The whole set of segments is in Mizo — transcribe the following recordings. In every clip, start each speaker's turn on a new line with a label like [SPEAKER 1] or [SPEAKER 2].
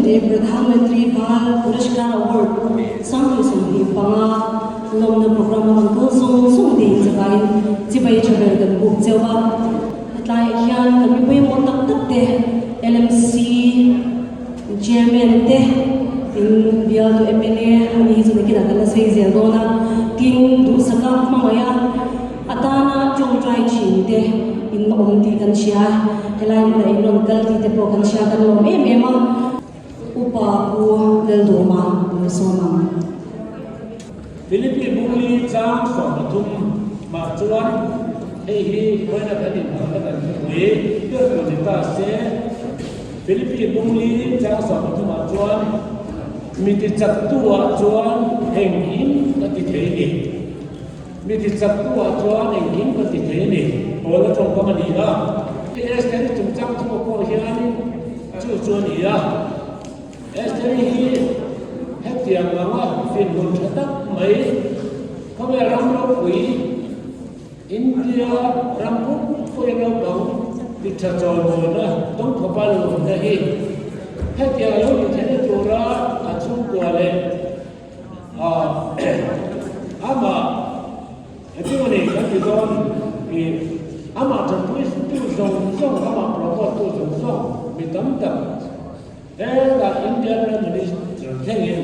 [SPEAKER 1] te Pradhan Mantri Bal Puraskar Award 2025 lawmna program a rawn kal zawng zawng te in chakaiin chibai tha ber kan buk cheu a. Hetlaiah hian kan mi pawimawh tak tak te LMC Chairman te tin bialtu mla a ni hi chu nakinah kan la sawi zel dawn a, tin duhsaka hmangaih a atana tawngtai thin te in awm tih kan hria a, helai hmunah in rawn kal tih te pawh kan hria kan lawm em em a. Upa Pu Laldawma lo sawm ang.
[SPEAKER 2] Philippi Bungli chang 13 mah chuan hei hi vawiina kan inhmuhna kan thupui ber tur ni ta se. Philippi Bungli chang 13 ah chuan mi tichaktu ah chuan engkim ka ti thei ni. Mi tichaktu ah chuan engkim ka ti thei ni. Paula tawngkam a ni a. Esther-i chungchang thu pawh hianin chu chu a ni a. Esther-i hi hetiang anga finhmun tha tak mai khawvel ram ropui India ram pumpuia naupang ti tha chawimawina dawngkhawpa lo awmna hi hetiang lo ni theihna tura a chhungkua leh amah Hetiang a ni kan ti dawn i amah tanpui tu zawng zawng, amah promote tu zawng zawng mi tam tak hetah India Prime Minister thlengin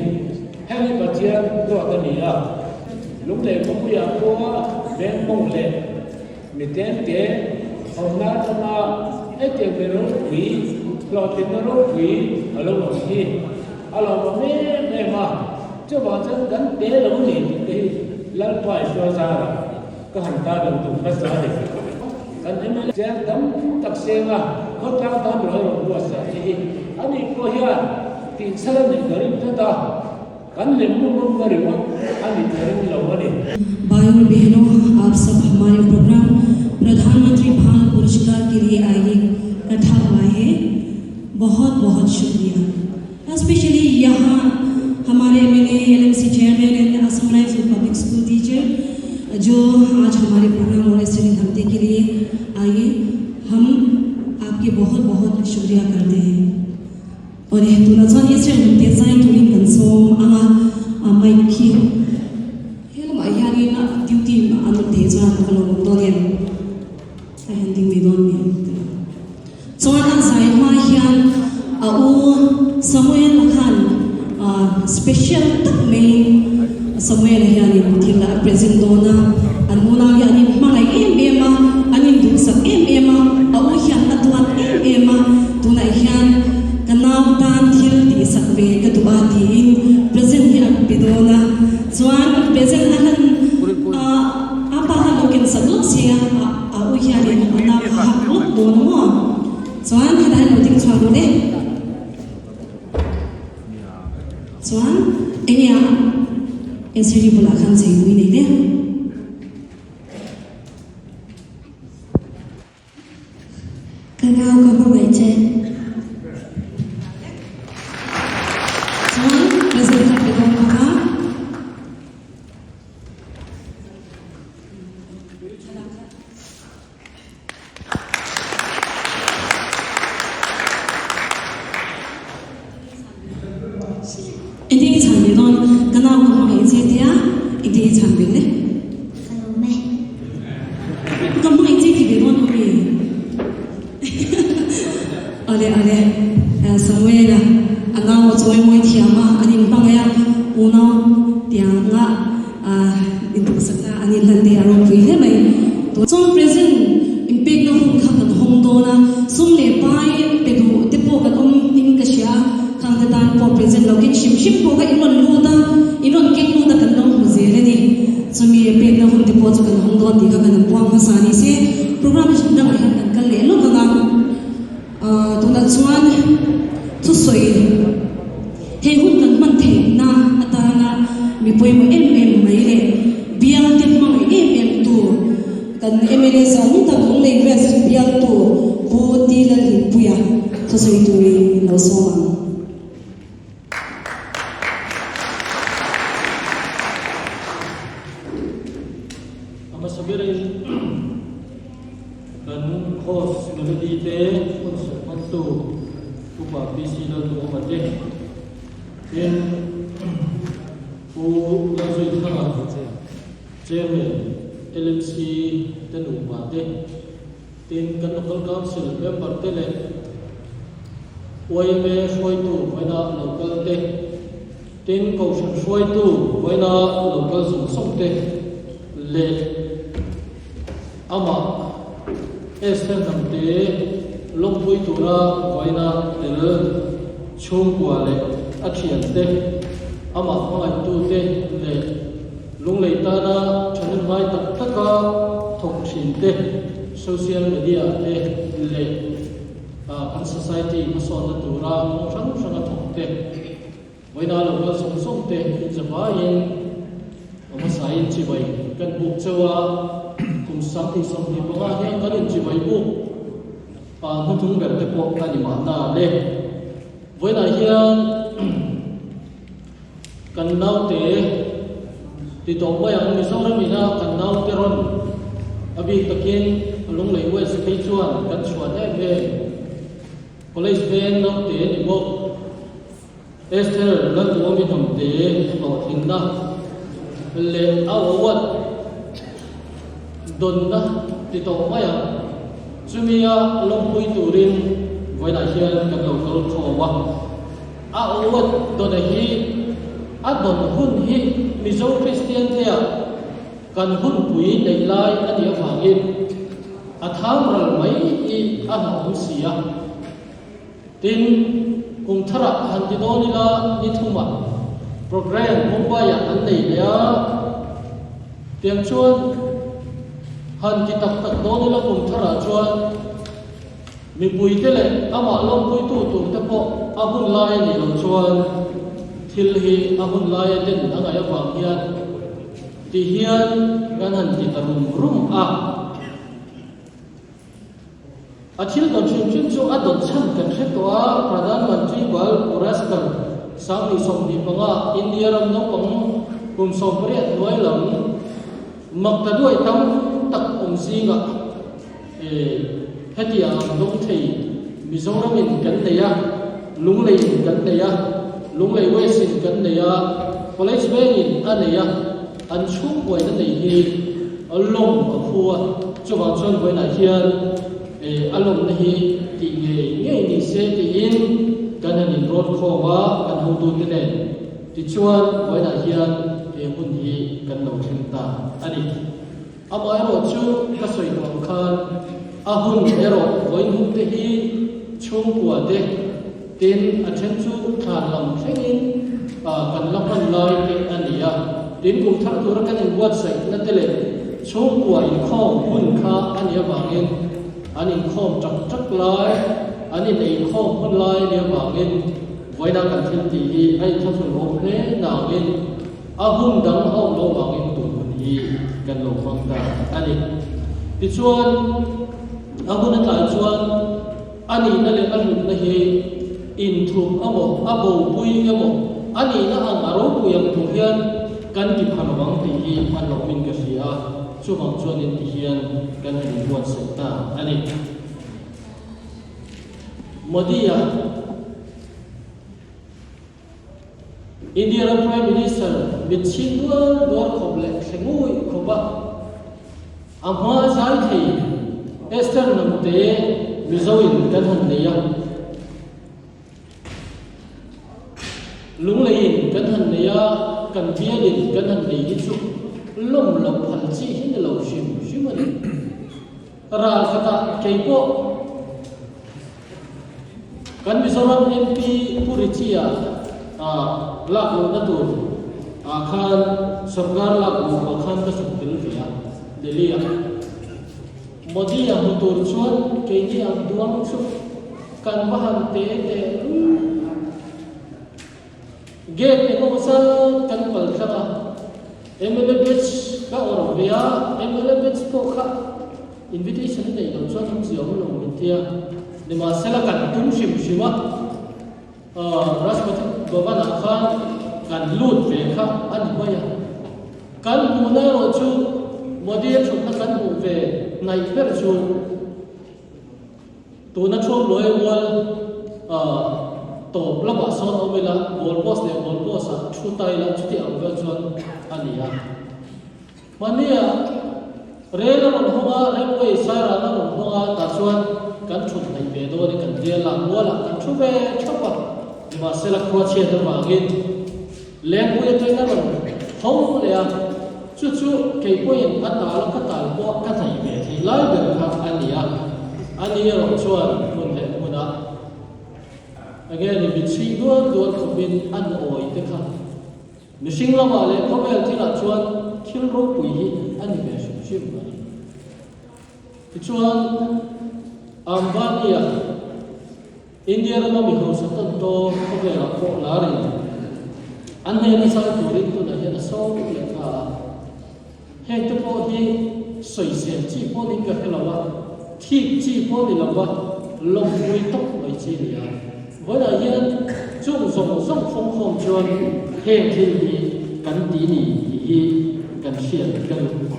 [SPEAKER 2] heng hi Pathian duat a ni a, Lunglei khawpuiah pawha veng mawng leh mi tente awmna atanga hetiang mi ropui, hlawhtlinna ropui a lo awm hi a lawmawm em em a. Chuvang chuan kan te lo ni tih te hi Lalpa Isua zarah ka han ta lo duh hmasa a ni. Kan mla cheng tam tak senga khawtlang tan rual rawn buatsaih te hi a nih pawh hian tihchhal a nih ka ring tlat a, kan lem mum mum na ringawt a nih ka ring lo a ni.
[SPEAKER 1] भाइयों और बहनों आप सब हमारे प्रोग्राम प्रधानमंत्री बाल पुरस्कार के लिए आए इकट्ठा हुआ है बहुत बहुत शुक्रिया स्पेशली यहाँ हमारे M L L M C chairman and Assam rifle public school teacher जो आज हमारे प्रोग्राम और स्टडी हफ्ते के लिए आए हम आपके बहुत बहुत शुक्रिया करते हैं Awle, tunah chuan Israel hnam te zai turin kan sawm ang a, mic khi he lamah hianin duty an awm thei chuan a va lo awm dawn em? A han ding mai dawn mi chuan a zai hma hian a u Samuel a khan special tak maiin Samuel a hianin thil a present dawn a, an unau hi an inhmangaih em em a, an induhsak em em a, a u hian a duat em em a, tunah hian ka nau tan thil tihsak ve ka duh a tiin present hi a pe dawn a, chuan present a hlan a a pa khan lo kensak lawk se a, a u hianin a nau kha hak lawk dawn a maw? Chuan helai lo ding chhuak rawh le. Chuan enge a Ezri bulah khan cheipui nei le?
[SPEAKER 3] Ka nau ka hmangaih che.
[SPEAKER 1] Chuan present kha pe dawn bawk a. Engtin i chhan ve dawn? Ka nau ka hmangaih che tia engtin i chhan ve le?
[SPEAKER 3] Ka lawm e.
[SPEAKER 1] Ka hmangaih che ti ve dawn lo mi? Awle awle Samuel-a a nau a chawi mawi thiam a, an inhmangaih a, unau tianga Induhsakna an inhlan te a ropui hle mai. Chuan present inpekna hun kha kan hawng dawn a, sum leh pai pe duh te pawh kan awm in ka hria a, khang te tan pawh present lo ken hrim hrim pawh kha in rawn lut a, in rawn keng lut a kan lo hmu zel a ni. Chumi pekna hun te pawh chu kan hawng dawn tih kha kan han puang hmasa ni se, programme dangah hian kan kal leh lawk ang a. Tunah chuan thusawi hei hun kan hman theihna atana mi pawimawh em em mai leh bialte hmangaih em em tu kan mla zan tak Lunglei West bialtu Pu T Lalhimpuia thusawi turin lo sawm ang.
[SPEAKER 2] A hmasa berin kan host melody te hun serh hmantu.
[SPEAKER 4] Upa PC Lalduhawma te, tin Pu Lalzuithanga Chairman LMC te nupa te, tin kan Local Council member te leh yma hruaitu vawiina local te, tin Kohhran hruaitu vawiina local zawng zawng te leh Amah Esther hnamte lawmpui tura vawiina tel chhungkua leh a thiante, amah hmangaihtute leh lunglei tana thahnem ngai tak taka thawk thinte social media te leh kan society hmasawnna tura kawng hrang hranga thawkte Vawiina lo kal zawng zawng te inzavaiin a hmasain chibai kan buk cheu a, kum 2025 hian kan inchibai buk a hnuthung ber te pawh a ni mahna le. Vawiinah hian kan naute ti tawh mai ang Mizoram ina kan naute rawn a bik takin Lunglei West phei chuan kan chhuan em em College veng naute ni bawk. Esther Lalduhawmi hnamte hlawhtlinna leh a award dawnna ti tawh mai ang. Chumia lawmpui turin vawiinah hian kan lo kal khawm a. A award dawna hi a dawn hun hi Mizo Kristian tea kan hunpui neih lai a nih avangin a thangral mai hi a hlauhawm si a. Tin, kum tharah han ti dawn ila ni thumah programme Mumbai-ah an nei leh a, tiang chuan han ti tak tak dawn ila kum tharah chuan mipuite leh amah lawmpuitu turte pawh a hun lai a nih loh chuan thil hi a hun laia den a ngaih avang hian ti hian kan han ti ta rum rum a. A thil dawn hrim hrim chu a dawn chhan kan hre tawh a, Pradhan Mantri Bal Puraskar 2025 India ram naupang kum 18 hnuai lam makta duai tam tak awm zingah hetiang ang dawng thei Mizoramin kan nei a, Lungleiin kan nei a, Lunglei West-in kan nei a, College Vengin a nei a, an chhungkuaina nei hi lawm a phu a, chuvang chuan vawiinah hian a lawmna hi tih ngei ngei ni se tiin kan han inrawt khawm a, kan hotute nen. Tichuan vawiinah hian he hun hi kan lo thleng ta a ni. Amaherawh chu ka sawi tawh ang khan a hun erawh vawiin hun te hi chhungkua te tin a then chu thlan lam thlengin kan la hman lai te a ni a, tin kum thar tura kan inbuatsaihna te leh chhungkua inkhawm hun kha a nih avangin an inkhawm tak tak lai, an ineikhawm hun lai a nih avangin vawiina kan thil tih hi a inthlahrunawm hle nangin A hun dang a awm lo vangin tun hun hi kan lo hmang ta a ni. Tichuan, a hun a tlai chuan a nihna leh a hlutna hi inthup emaw, a bopui emaw, a nihna ang a ropui ang tur hian kan ti pha lo ang tih hi a hlauhmin ka hria a, chuvang chuanin ti hian kan han inbuatsaih ta a ni. Modi-a. India ram Prime Minister mit chhin duar duar khawp leh thle ngawih khawp a, a hma zai thei Esther Hnamte Mizo in kan han nei a, Lunglei in kan han nei a, kan bial in kan han nei hi chu lawm loh phal chi hi ni lo hrim hrim a ni. Ral khatah keipawh Kan Mizoram MP Pu Richie-a lak lohna tur ah khan sorkar lak luh ah khan ka zuk tel ve a, Delhi-ah. Modi-a hmu tur chuan keini ang duang chu kan va han te teh lul. Gate engemaw zat kan pal tlang a, mla batch ka awrh ve a, mla batch pawh kha invitation a neih loh chuan awmzia awm lo min tia, nimahsela kan tum hrim hrim a, Rashtrapati Bhavan ah khan kan lut ve kha a ni mai a, kan hmuhna erawh chu Modi a thutna kan hmuh ve hnaih ber chu. Tuna thuam luai mual Tawp lamah sawn awm ila, goal post leh goal post ah thu ta ila chuti ang vel chuan a ni a. Hmania rel a rawn hawng a, railway sairan a rawn hawng a, tah chuan kan thut hnaih ve dawn in kan bial a, mualah kan thu ve thap a, nimahsela khua chhiat avangin lengpui atangin a rawn hawng leh a, chu chu kei pawhin a tal a ka tal pawh ka hnaih ve theih lai ber kha a ni a, ani erawh chuan hmun leh hmunah. Enge ni mitchhing dual dual khawpin an awi te kha. Mihring lamah leh khawvel thilah chuan thil ropui hi a ni ve hrim hrim a ni. Tichuan, Ambani-a India rama mi hausa tawn tawr khawvelah pawh larin an hnena zai turin tunah hian a sawm leh ta a. Heng te pawh hi sawisel chi pawh niin ka hre lo a, thik chi pawh ni lo va, lawmpui tawp mai chi a ni a. Vawiinah hian chung zawng zawng fawngkhawm chuan heng thil hi kan ti ni tih hi kan hriat ka duh.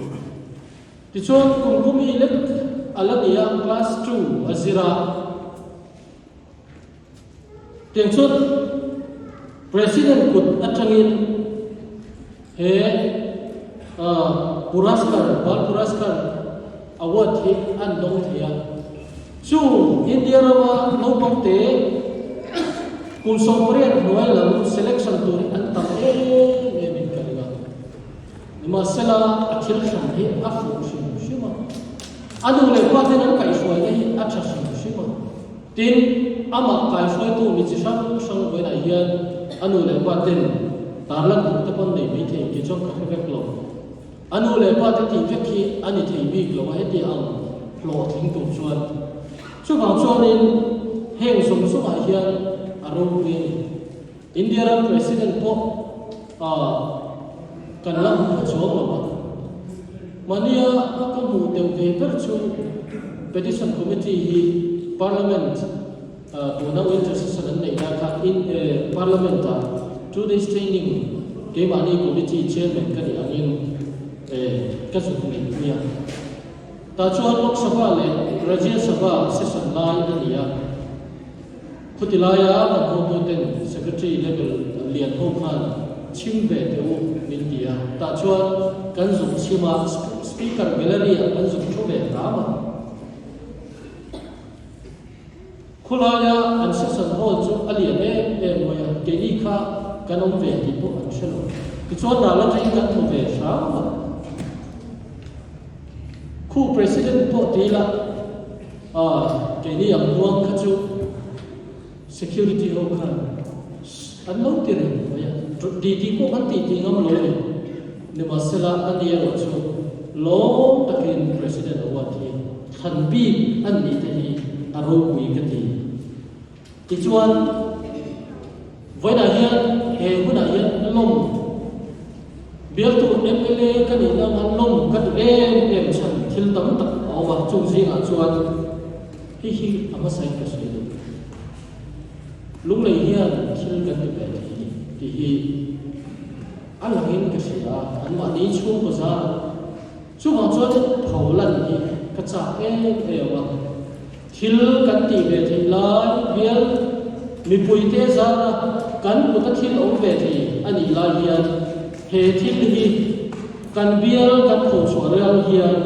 [SPEAKER 4] Tichuan kum kumi lek a la ni a, class two a zir a. Tiang chuan President kut atangin he Puraskar, Bal Puraskar Award hi an dawng thei a. Chu India rama naupang te kum 18 hnuai lam selection tur hi an tam em em in ka ring a. Nimahsela a thil hran hi a fuh hrim hrim a. A nu leh pa ten an kaihhruaina hi a tha hrim hrim a. Tin, amah kaihruaitu mi chi hrang hrang vawiinah hian a nu leh pa ten tarlan duh te pawn nei mai thei kei chuan ka hre vek lo. A nu leh pa te tih vek hi a ni thei bik lo a heti ang hlawhtling tur chuan. Chuvang chuanin heng zawng zawngah hian a ropui a ni. India ram President pawh kan la hmu pha chuang lo a. Mahnia ka hmuh deuh ve ber chu Petition Committee hi Parliament tuna winter session an neih lai khan in Parliament ah 2 days training keimahni committee chairman ka nih angin ka zuk neihpui a. Tah chuan Lok Sabha leh Rajya Sabha session lai a ni a. Khuti laia kan hotuten Secretary level lian ho khan chhim ve teh u min ti a, tah chuan kan zuk chhim a, Speaker gallery ah kan zuk thu ve hram a. Khulaia an session hall chu a lian em em mai a, keini kha kan awm ve tih pawh an hre lo. Tichuan ral atangin kan thaw ve hram a. Khu President pawh ti ila, Aw, keini ang huang kha chu security ho khan an lo ti reng mai a, ti tih pawh kan tih tih ngam lo a ni. Nimahsela a ni erawh chu lawm takin President Award hi thlan bik an nih te hi a ropui ka ti. Tichuan, vawiinah hian he hunah hian lawm bialtu mla ka nihna anga lawm ka duh em em chhan thil tam tak a awm a, chung zingah chuan hei hi a hmasain ka sawi duh. Lunglei hian thil kan ti ve thei ni tih hi a langin ka hria a, anmahni chhungkaw zar chuvang chuan pholan hi ka chak em em a. Thil kan tih ve theih lai hian mipuite zara kan kuta thil awm ve thei a nih lai hian he thil hi kan bial kan pho chhuah riau hian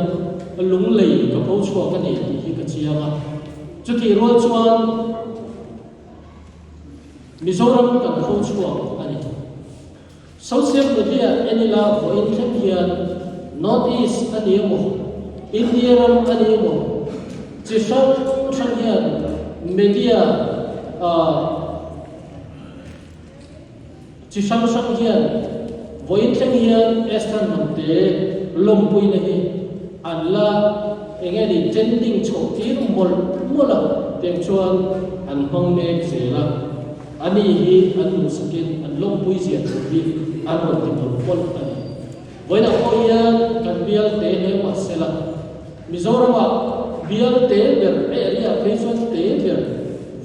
[SPEAKER 4] lunglei ka pho chhuak a ni tih hi ka chiang a. Chutih rual chuan Mizoram kan pho chhuak a ni. Social media en ila vawiin thleng hian North East a ni emaw, India ram a ni emaw, chi hrang hrang hian media chi hrang hrang hian vawiin thleng hian Esther Hnamte lawmpuina hi an la eng nge ni trending chhoh tir mawlh mawlh a, tiang chuan an hmang mek zel a. Ani hi an duhsakin an lawmpui zia tur hi an rawn ti mawlh mawlh a ni. Vawiinah pawh hian kan bial te hle mah sela, Mizoramah bial te ber area phei chuan te ber,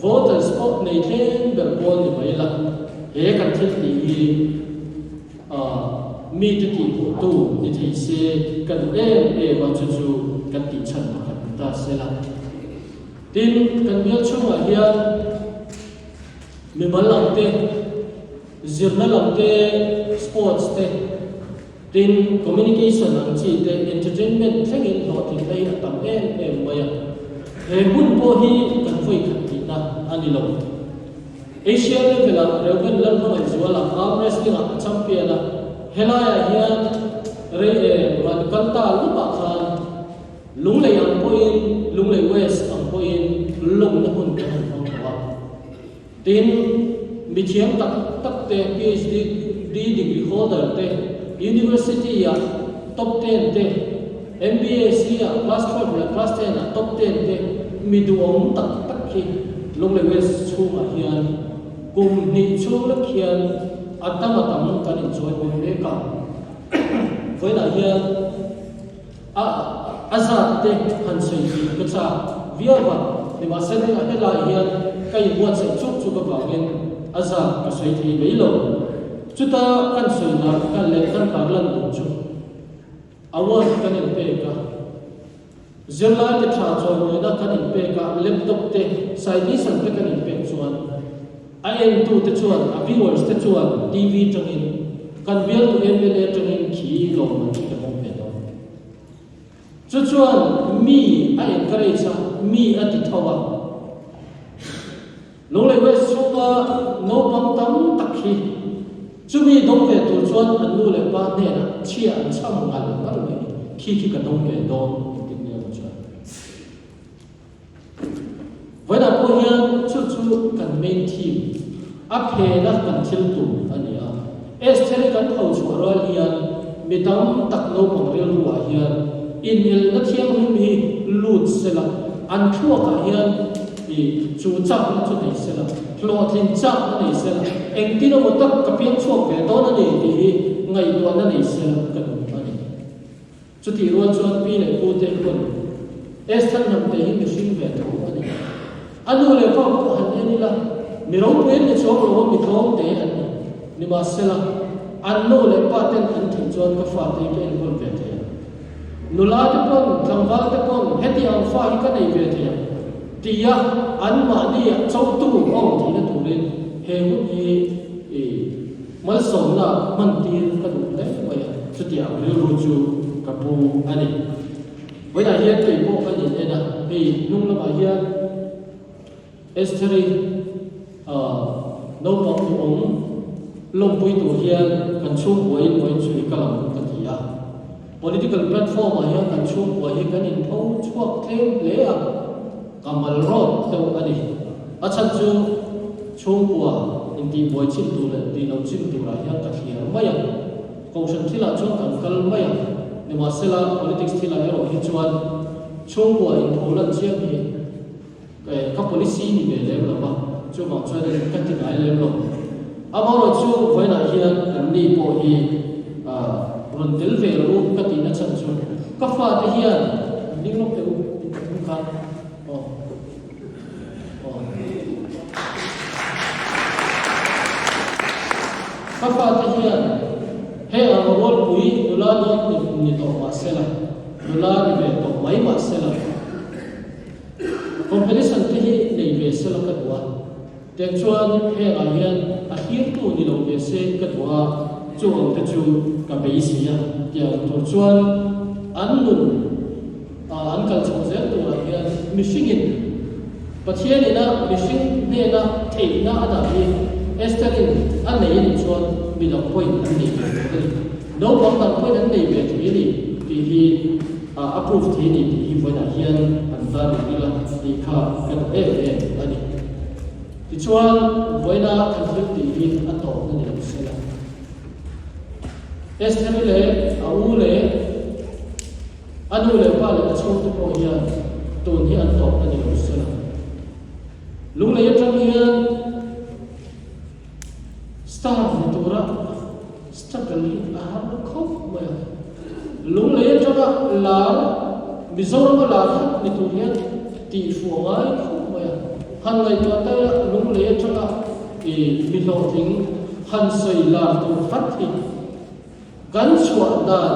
[SPEAKER 4] voters pawh nei thleng ber pawl ni mai la, he kan thil tih hi mite tihphuhtu ni thei se ka duh em em a, chu chu kan tihchhan pakhat ni ta sela. Tin, kan bial chhungah hian. Mimal lam te, zirna lam te, sports te, tin communication ang chi te, entertainment thlengin hlawhtlinna hi a tam em em mai a. He hmun pawh hi kan vawi khat tihna a ni lo. Asia level-ah Reuben Lalhmangaihzuala arm wrestling-ah a champion a, helaiah hian rei em rawn kal ta lupah khan Lunglei ang pawhin, Lunglei West ang pawhin lawmna hun kan han hmang tawh a. Tin, mithiam tak tak te, PhD degree holder te, University-ah top ten te, MBAC-ah class 12 leh class 10-ah top ten te, mi duhawm tak tak hi Lunglei West chhungah hian kum hnih chhung lek hian a tam a tam kan inchawi pawh mek a. Vawiinah hian A a zat te han sawi tih ka chak viau a, nimahse hei a helai hian ka inbuatsaih chuk chuk avangin a zat ka sawi thei mai lo. Chuta kan sawi dan kan leh kan tarlan duh chu award kan inpek a, zirlai te tha chawimawina kan inpek a, laptop te, saidisan te kan inpek chuan a entu te chuan, a viewers te chuan TV tangin kan bialtu mla tangin khi lawmman khi ka hmang ve dawn. Chu chuan mi a encourage a, mi a ti tho a. Lunglei West chhunga naupang tam tak hi chumi dawng ve tur chuan an nu leh pa hnenah chhia an chham ngal ngal mai ni, khi khi ka dawng ve dawn engtin nge maw chuan. Vawiinah pawh hian chu chu kan main theme, a phena kan thil tum a ni a. Estheri kan tho chhuah rual hian mi tam tak naupang rilruah hian inelna thianghlim hi lut sela, an thluakah hian i chu chakna chu nei sela, hlawhtlin chakna nei sela, engtin emaw tak ka piang chhuak ve dawn a ni tih hi ngaihtuahna nei sela ka duh a ni. Chutih rual chuan pi leh pu te pawn Esther hnamte hi mihring ve tho a ni. A nu leh pa pawh han en ila, mi ropui an ni chuang lo a, mi tlawm te an ni. Nimahsela, an nu leh pa ten an theih chuan ka fate hi ka enkawl ve thei ang. Nula te pawn, tlangval te pawn heti ang fa hi ka nei ve thei ang tia anmahni chotu a awm theihna turin he hun hi i Malsawmna hmantir ka duh hle mai a, chutiang rilru chu ka pu a ni. Vawiinah hian kei pawh ka in en a, hei hnung lamah hian Estheri naupang duhawm lawmpui tur hian kan chhungkuain vawiin chu i kal ang ka ti a. Political platform ah hian kan chhungkua hi kan inpho chhuak tlem hle a, ka mal rawt deuh a ni. A chhan chu chhungkua intihbuai chin tur leh tih lo chin turah hian ka thliar mai a, kohhran thilah chuan kan kal mai a, nimahsela politics thilah erawh hi chuan chhungkua inpho lan chiam hi ka policy ni ve lem lo va, chuvang chuanin ka ti ngai lem lo. Amaherawhchu vawiinah hian an ni pawh hi rawn tel ve lo u ka tihna chhan chu ka fate hian ding lawk teh u in ka thung kha aw aw ka fate hian hei ang rualpui nula dawn ni ni tawh mahsela nula ni ve tawh mai mahsela Competition te hi nei ve sela ka duh a, tiang chuan hengah hian a hlirtu ni lo ve se ka duh a, chu ang te chu ka beisei a, tiang tur chuan an nun ah an kal chho zel turah hian mihringin Pathian ina mihring hnena theihna a dah hi Esther-in a nei a nih chuan midang pawhin an nei ve tur a ni. Naupang dang pawhin an nei ve thei a ni tih hi a proof thei a ni tih hi vawiinah hian an tan rih ila tih kha ka duh em em a ni. Tichuan, vawiina kan thil tih hi a tawpna ni lo sela. Estheri leh a u leh a nu leh pa leh a chhungte pawh hian tun hi an tawpna ni lo sela. Lunglei atang hian Star ni tura struggle hi a har khawp mai a. Lunglei atanga lar, Mizorama lar khat ni tur hian tihfuh a ngai khawp mai a. Han ngaihtuah ta ila lunglei atanga i mi hlawhtling han sawi lar tur khat hi kan chhuah dan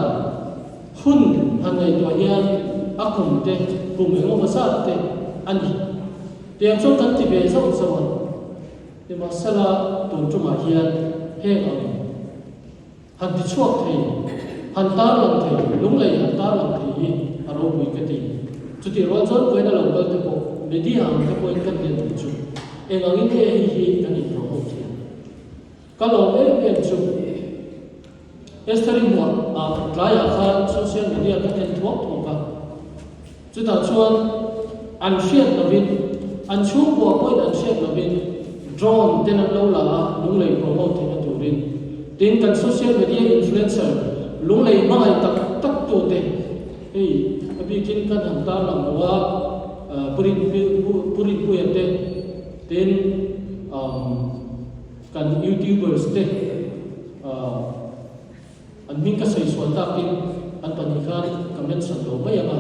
[SPEAKER 4] hun han ngaihtuah hian a kum te, kum engemaw zat te a ni. Tiang chuan kan ti ve zauh zauh a. Nimahsela, tun tumah hian heng ang han ti chhuak thei, han tarlang thei, lunglei han tarlang thei hi a ropui ka ti. Chutih rual chuan vawiin a lo kal te pawh media ang te pawhin kan len duh chu eng angin nge hei hi kan inpromote thiam. Ka lawm em em chu Esther-i hmuah ah tlaiah khan social media ka en thuak thuak a, chutah chuan an hriat lovin, an chhungkua pawhin an hriat lovin drone ten an lo la a, lunglei promote theihna turin. Tin, kan social media influencer lunglei hmangaih tak tak tute hei a bikin kan han tarlang lo a, Purinpuia te, tin umm. Kan youtubers te an hming ka sawi sual takin an pahnih khan ka mention lo mai ang a,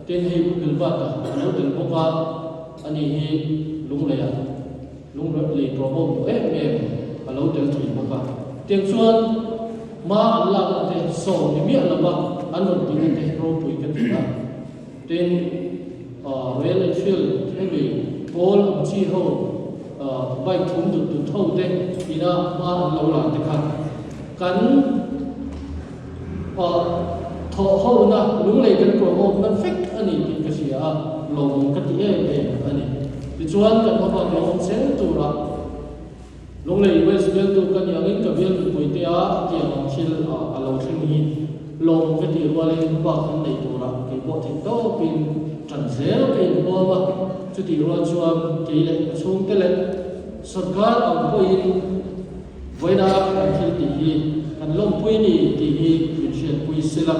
[SPEAKER 4] tin hei Pu Bilbata a lo tel bawk a, ani hi Lungleiah Lunglei promote duh em em a lo tel thei bawk a, tiang chuan hma an lakna te sawm ni miah lova an rawn tihna te ropui ka ti a, tin Royal Enfield hemi pawl ang chi ho Bike thum dut dut ho te ina hma an lo la te kha kan thawh ho na lunglei kan promote na vek a ni tih ka hria a, lawmawm ka ti em em a ni. Tichuan kan hmabak lo awm zel tura Lunglei West bialtu ka ni angin ka bial mipui te a tiang ang thil a lo thleng hi lawmawm ka tih rualin hmabak an nei tura keipawh theih tawpin ṭan zel ka inhuam a. Chutih rual chuan kei leh ka chhungte leh sawrkar ang pawhin vawiina kan thil tih hi kan lawmpui ni tih hi min hriatpui sela,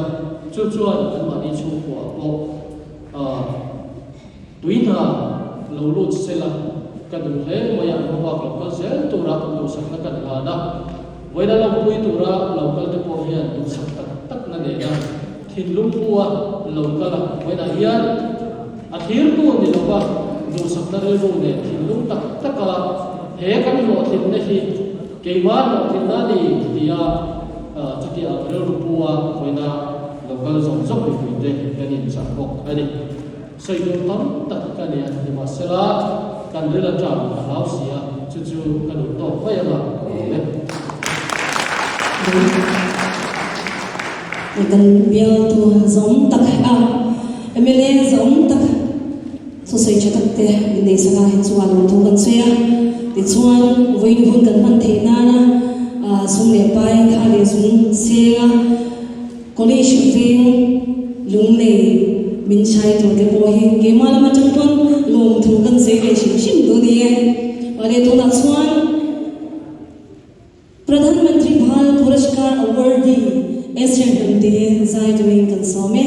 [SPEAKER 4] chu chuan anmahni chhungkua pawh tui hna lo lut sela ka duh hle mai a, an hmabak lo kal zel tura duhsakna kan hlan a, vawiina lawmpui tura lo kal te pawh hian duhsak tak takna nena thinlung pua lo kal a, vawiinah hian. A thirtu ni lova duhsakna rilru nen thinlung tak taka he kan hlawhtlinna hi keimah hlawhtlinna a ni tia chutia ang rilru pu a vawiina lo kal zawng zawng mipuite kan inchah bawk a ni. Sawi tur tam tak ka ni a, nimahsela kan ril atang ka hlau si a, chu chu ka duh tawk mai anga ka awm e.
[SPEAKER 1] Kan bialtu zawng tak a. Mla zawng tak thusawi tha tak te min nei sak a, heng chungah lawmthu kan sawi a. Tichuan, vawiin hun kan hman theih nana sum leh pai kha leh zung senga college veng lunglei min chhai tur te pawh hi keimah lam atang pawn lawmthu kan sawi ve hrim hrim duh ni e. Mahni tunah chuan Pradhan Mantri Bhal Puraskar Awardee Esther Hnamte zai turin kan sawm e.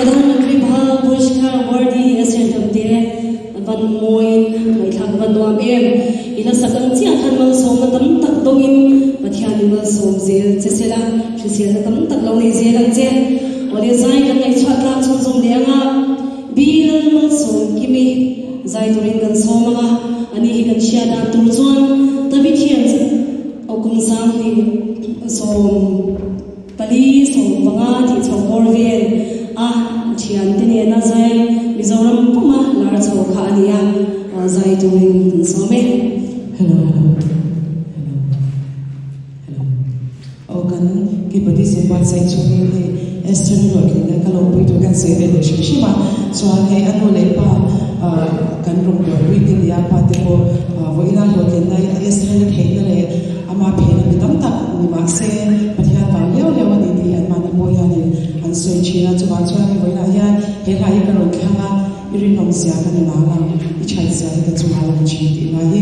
[SPEAKER 1] Pradhanmantri Bhal Puraskar Awardee Esther Hnamte van mawiin ngaihthlak van nuam em. I la sak ang chiah khan malsawmna tam tak dawngin Pathianin malsawm zel che sela, hriselna tam tak lo nei zel ang che. Awle zai kan ngaihchhuah tlak chhunzawm leh anga Bill malsawm kimi zai turin kan sawm anga ani hi kan hriat dan tur chuan David hian kum 20 sawm Pali 15 tih chho bawr vel a thiante nena zai Mizoram puma lar chho kha a ni a, zai turin kan sawm e.
[SPEAKER 5] Hello hello hello hello aw kan keyboardist in buatsaih chungin hei Esther hi hlawhtlinna ka lo pui tur kan sawi ve leh hrim hrim a, chuan hei a nu leh pa kan rawngbawlpui te nia pa te pawh vawiina hlawhtlinna Esther hi theihna leh Ama phena mi tam tak ni mah se, Pathian vang liau liau a ni tih hi anmahni pawh hianin an sawi thin a. Chuvang chuan hei vawiinah hian he hla hi ka rawn thlang a, i rinawmzia ka nunah lang, i thatzia hi ka chungah lang thin tih hla hi.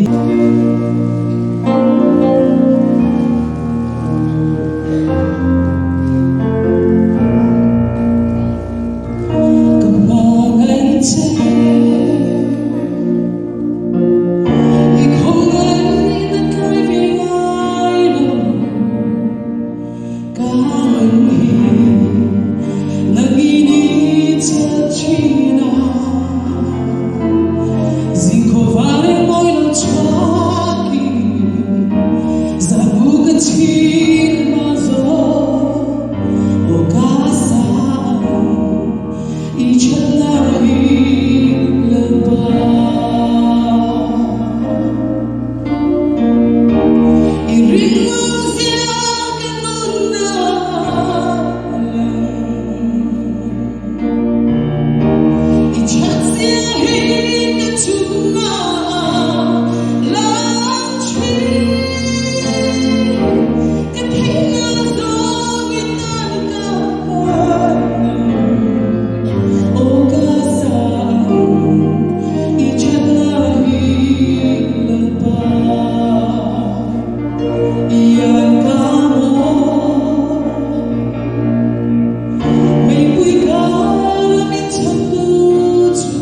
[SPEAKER 5] Ka hmangaih che. I khawngaih na tlai ve ngai lo ka nun hi nang in i chelh thin a zing khawvar e mawi lo chhuak in zan bu ka chhin hma zawk aw ka sang. I thatna hi Lalpa. I rinawm zia ka nunna a lang. I that zia hi ka chungah lang thin. Ka theihna zawng i tan ka hlan Aw ka sang i thatna hi Lalpa i an ka maw Meipui kar a min chhantu chu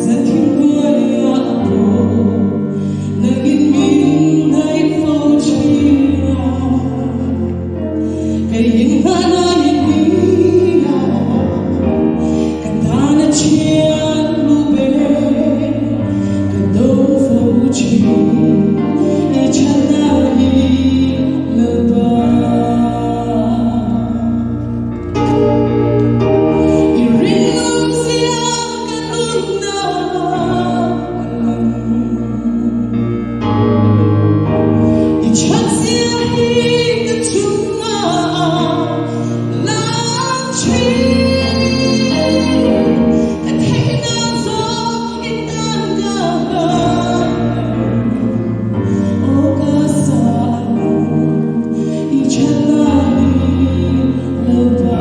[SPEAKER 5] Zan thim hnuaiah pawh nangin min hnaih fo thin a. Kei inhmahna i ni a, ka tana thian lu ber ka do fo thin i chhanna hi Lalpa. I rinawm zia ka nunna a lang. I thatzia hi ka chungah lang thin. Ka theihna zawk i tan ka hlan lo. Aw ka sang i thatna hi Lalpa.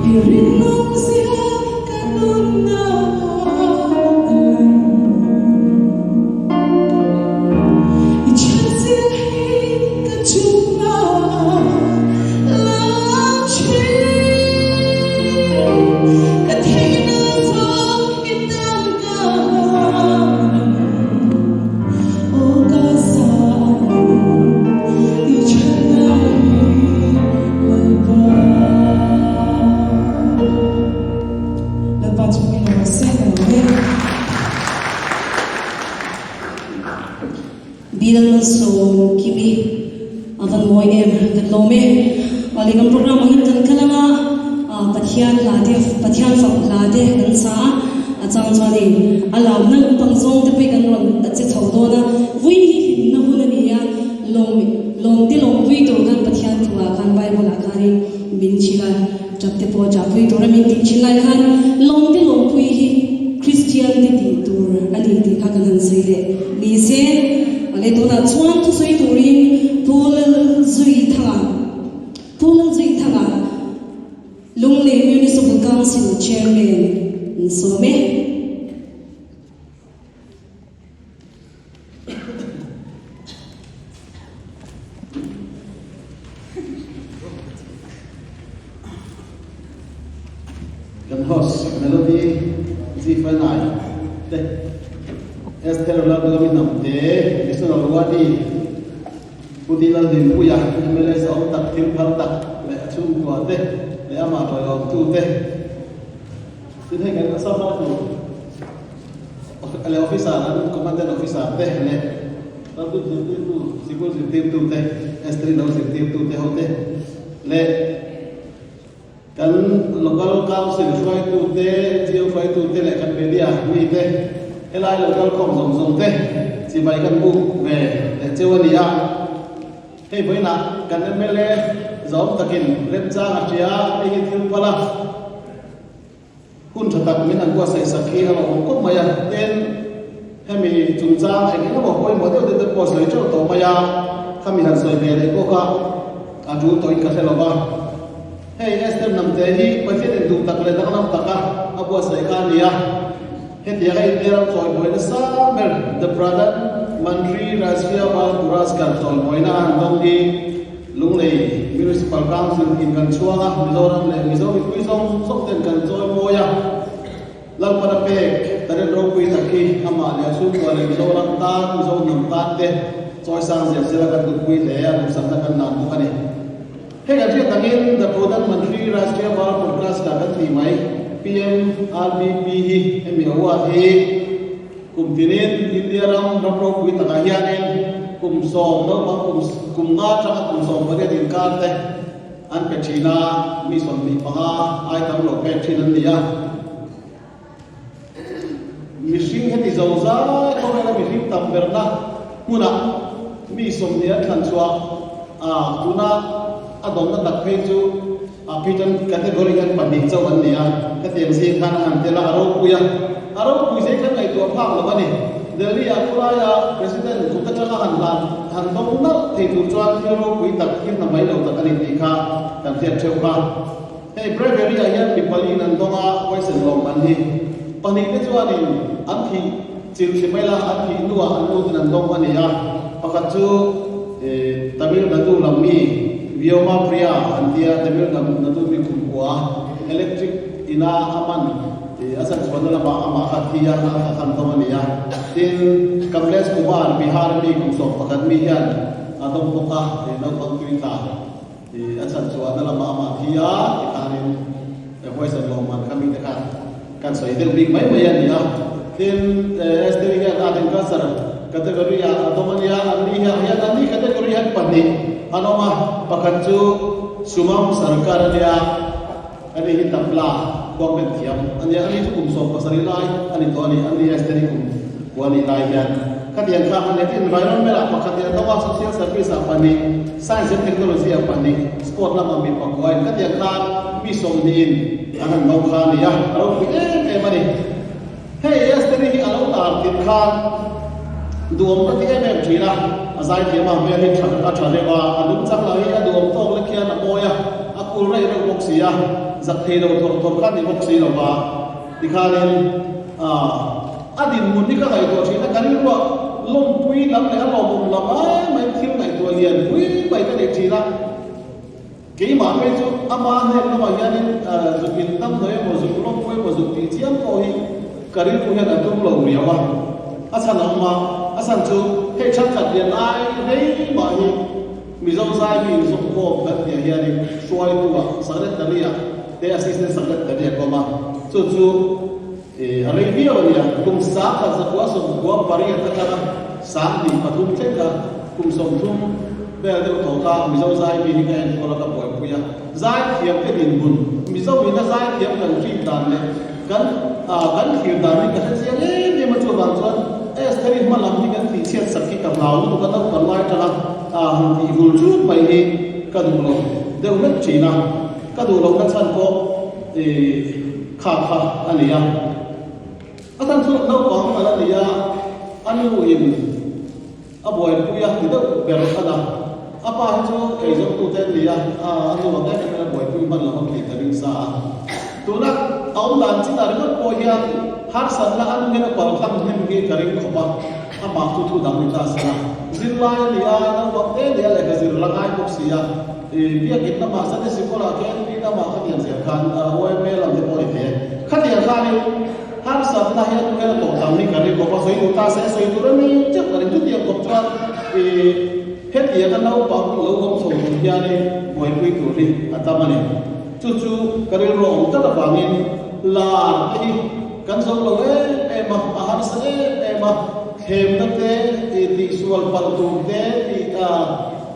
[SPEAKER 5] I rinawm zia ka nunna a lang. I thatzia hi ka chungah lang thin. Ka theihna zawk i tan ka hlan ang. Aw ka sang i thatna hi Lalpa. Lalpa chu min rawn seng a lo e.
[SPEAKER 1] Bill Malsawmkimi a van mawi em kan lawm e. Awle kan program angin kan kal anga Pathian hla te Pathian fak hla te kan sa a, a chang chuan hei a lamna lampang zawng te pawh kan rawn che chho dawn a, vui hi hlimna hun a ni a, lawm lawm te lawmpui tur khan Pathian thuah khan Bible ah khanin min hrilh a. Tap te pawh chahpui tura min tih thin lai khan lawm te lawmpui hi Kristian te tih tur a ni tih kha kan han sawi leh ni se. Awle tunah chuan thusawi turin Pu Lalzuithanga Pu Lalzuithanga Lunglei Municipal Council Chairman an sawm e.
[SPEAKER 6] host Melody Zfanai te, Esther Lalduami Hnamte, National Awardee Pu Di Laldinpuia, mla zahawm tak, thil phal tak leh a chhungkua te leh amah tawiawmtu te. Tin hei kan Assam Rifle leh officer an commandant officer te leh raltu zirtirtu sikul zirtirtu te Esther lo zirtirtu te ho te leh kan local council hruaitu te NGO hruaitu te leh kan media mi te helai local khawm zawng zawng te chibai kan buk ve leh cheu a ni a. Hei vawiinah kan mla zawm takin remchang a hria hei hi thil phal a, hun tha tak min han buatsaih sak hi a lo awm khawp mai a, tin hemi chungchang eng eng emaw pawimawh deuh deuh te pawh sawi teuh tawh mai a, khami han sawi ve leh pawh kha a tul tawhin ka hre lo va. Hei Esther Hnamte hi Pathian in duh tak leh danglam taka a buatsaih kha a ni a. Hetianga India ram chawimawi nasa ber The Pradhan Mantri Rashtriya Bal Puraskar chawimawina a han dawng hi Lunglei Municipal Council in kan chhuang a, Mizoram leh Mizo mipui zawng zawng ten kan chawimawi a. Lalpan a pek talent ropui tak hi amah leh a chhungkua leh Mizoram tan, Mizo hnam tan te chawisang zel zela kan duhpui hle a, duhsakna kan nang bawk a ni. Hei a hriat angin The Pradhan Mantri Rashtriya Bal Puraskar kan tih mai, PMRBP hi hemi award hi kum tinin India ram ram ropui takah hianin kum sawm naupang kum kum nga atanga kum 18 inkar te an pe thin a, mi 25 ai tam lo pek thin an ni a. Mihring heti zo zai khawvela mihring tam berna hmunah mi 20 an thlan chhuah a, tuna a dawnna tak phei chu a Pigeon category hian pahnih chauh an ni a, hetiang zing khan a han tel a, a ropui a, a ropui zai khan ngaihtuah phak lo a ni. Delhi-ah khawlaia President kut atanga han hlan han dawng nalh thei tur chuan thil ropui tak, thil hna mai lo tak a ni tih kha kan hriat theuh kha. Hei Bravery-ah hian mi paliin an dawng a, huaisen lawm an ni. Pahnihte chuanin an thih chilh hrim mai la, an thih hnuah an lutin an dawng a ni a. Pakhat chu Tamil Nadu lam mi Vyoma Priya an tia, Tamil Nadu mi kumkua electric ina a man a chan chhuahna lamah amah kha thi a, a khan dawng a ni a. Tin, Kamlesh Kumar, Bihar mi kum 11 mi hian a dawng bawk a, naupang tui tla. I a chhan chuan a lamah amah thi a tikhanin huaisen lawmman kha mite kha kan sawi deuh bik mai mai a ni a. Tin, Esther hian art and culture category ah a dawm a nia, an ni hian hian an ni category hian pahnih an awm a, pakhat chu Sumam Sarkar a nia, ani hi tabla khuangben thiam a nia, ani chu kum 17 lai a ni tawh a ni, an ni Esther hi kum kua nih lai hian khatiang kha a ni a. Tin, environment ah pakhat in a dawm a, social service ah pahnih, Science and Technology ah pahnih, Sport lamah mi pakua in khatiang khan mi 20 in an han no kha a ni a, a ropui em em a ni. Hei Esther-i hi a lo tar tirh khan duhawm ka ti em em thin a, a zaithiam a, hmel hi tha a tha reuh a, a nungchang lah hi a duhawm tawk lek hian a mawi a, a kul raih reuh bawk si a, zak thei lo thawr thawr kha ni bawk si lo va, tikhanin aah a dinhmun hi ka ngaihtuah thin a, ka rilruah lawmpui lam leh a lawmawm lam ai mai thil ngaihtuah lian pui mai ka nei thin a. Keimah phei chu ama hnen lamah hianin zuk in tam hnawih emaw, zuk lawmpui emaw, zuk tih chiam pawh hi ka rilru hian a tum lo riau a. A chhan a awm a, a chhan chu hei thenkhat lian lai rei mah hi Mizo zai mi inzawmkhawm kan tih ah hianin hruaitu ah secretary ah te assistant secretary a kawm a, chu chu a rei viau a nia. Kum 1998 atanga 2003 thleng kha kum 30 vel deuh tawh kha Mizo zai mi hi ka enkawl a ka buaipui a. Zai thiam te dinhmun, Mizo ina zai thiam kan hrin dan leh kan kan thlir dan hi ka hre chiang em em a, chuvang chuan Estheri hma lam hi kan tih chhiat sak hi ka hlau lutuk a, naupang lai atanga han tih hul chut mai hi ka duh lo deuh hlek thin a, ka duh lohna chhan pawh kha kha a ni a. A chhan chu naupang a la ni a, a nu in A buaipui a ti deuh ber a na. A pa hi chu eizawngtute an ni a, a nu ang em em in a buaipui hman lo ang tih ka ring sa a. Tuna a awm dan chinah ringawt pawh hian harsatna a nu hian a palthang hnem hi ka ring khawp a. Amah chu thu dang ni ta se la, zirlai a ni a, naupang te nia lehkha zir la ngai bawk si a, i biakin lamah Sunday Sikawlah KNP lamah khatiang zel khan YMA lam te pawh a ni thei e. Khatiang khanin harsatna hi a tu hian a tawh tam hi ka ring bawk a, sawi duh ta se sawi tur a ni teuh ka ring. Chutiang kawp chuan i hetianga naupang lo awm chho tur hianin buaipui tur hi a tam a ni. Chu chu ka rilru a awm tlat avangin lar te hi kan zo lo em em a, a harsa em em a, thlemna te, tihsual palh tur te,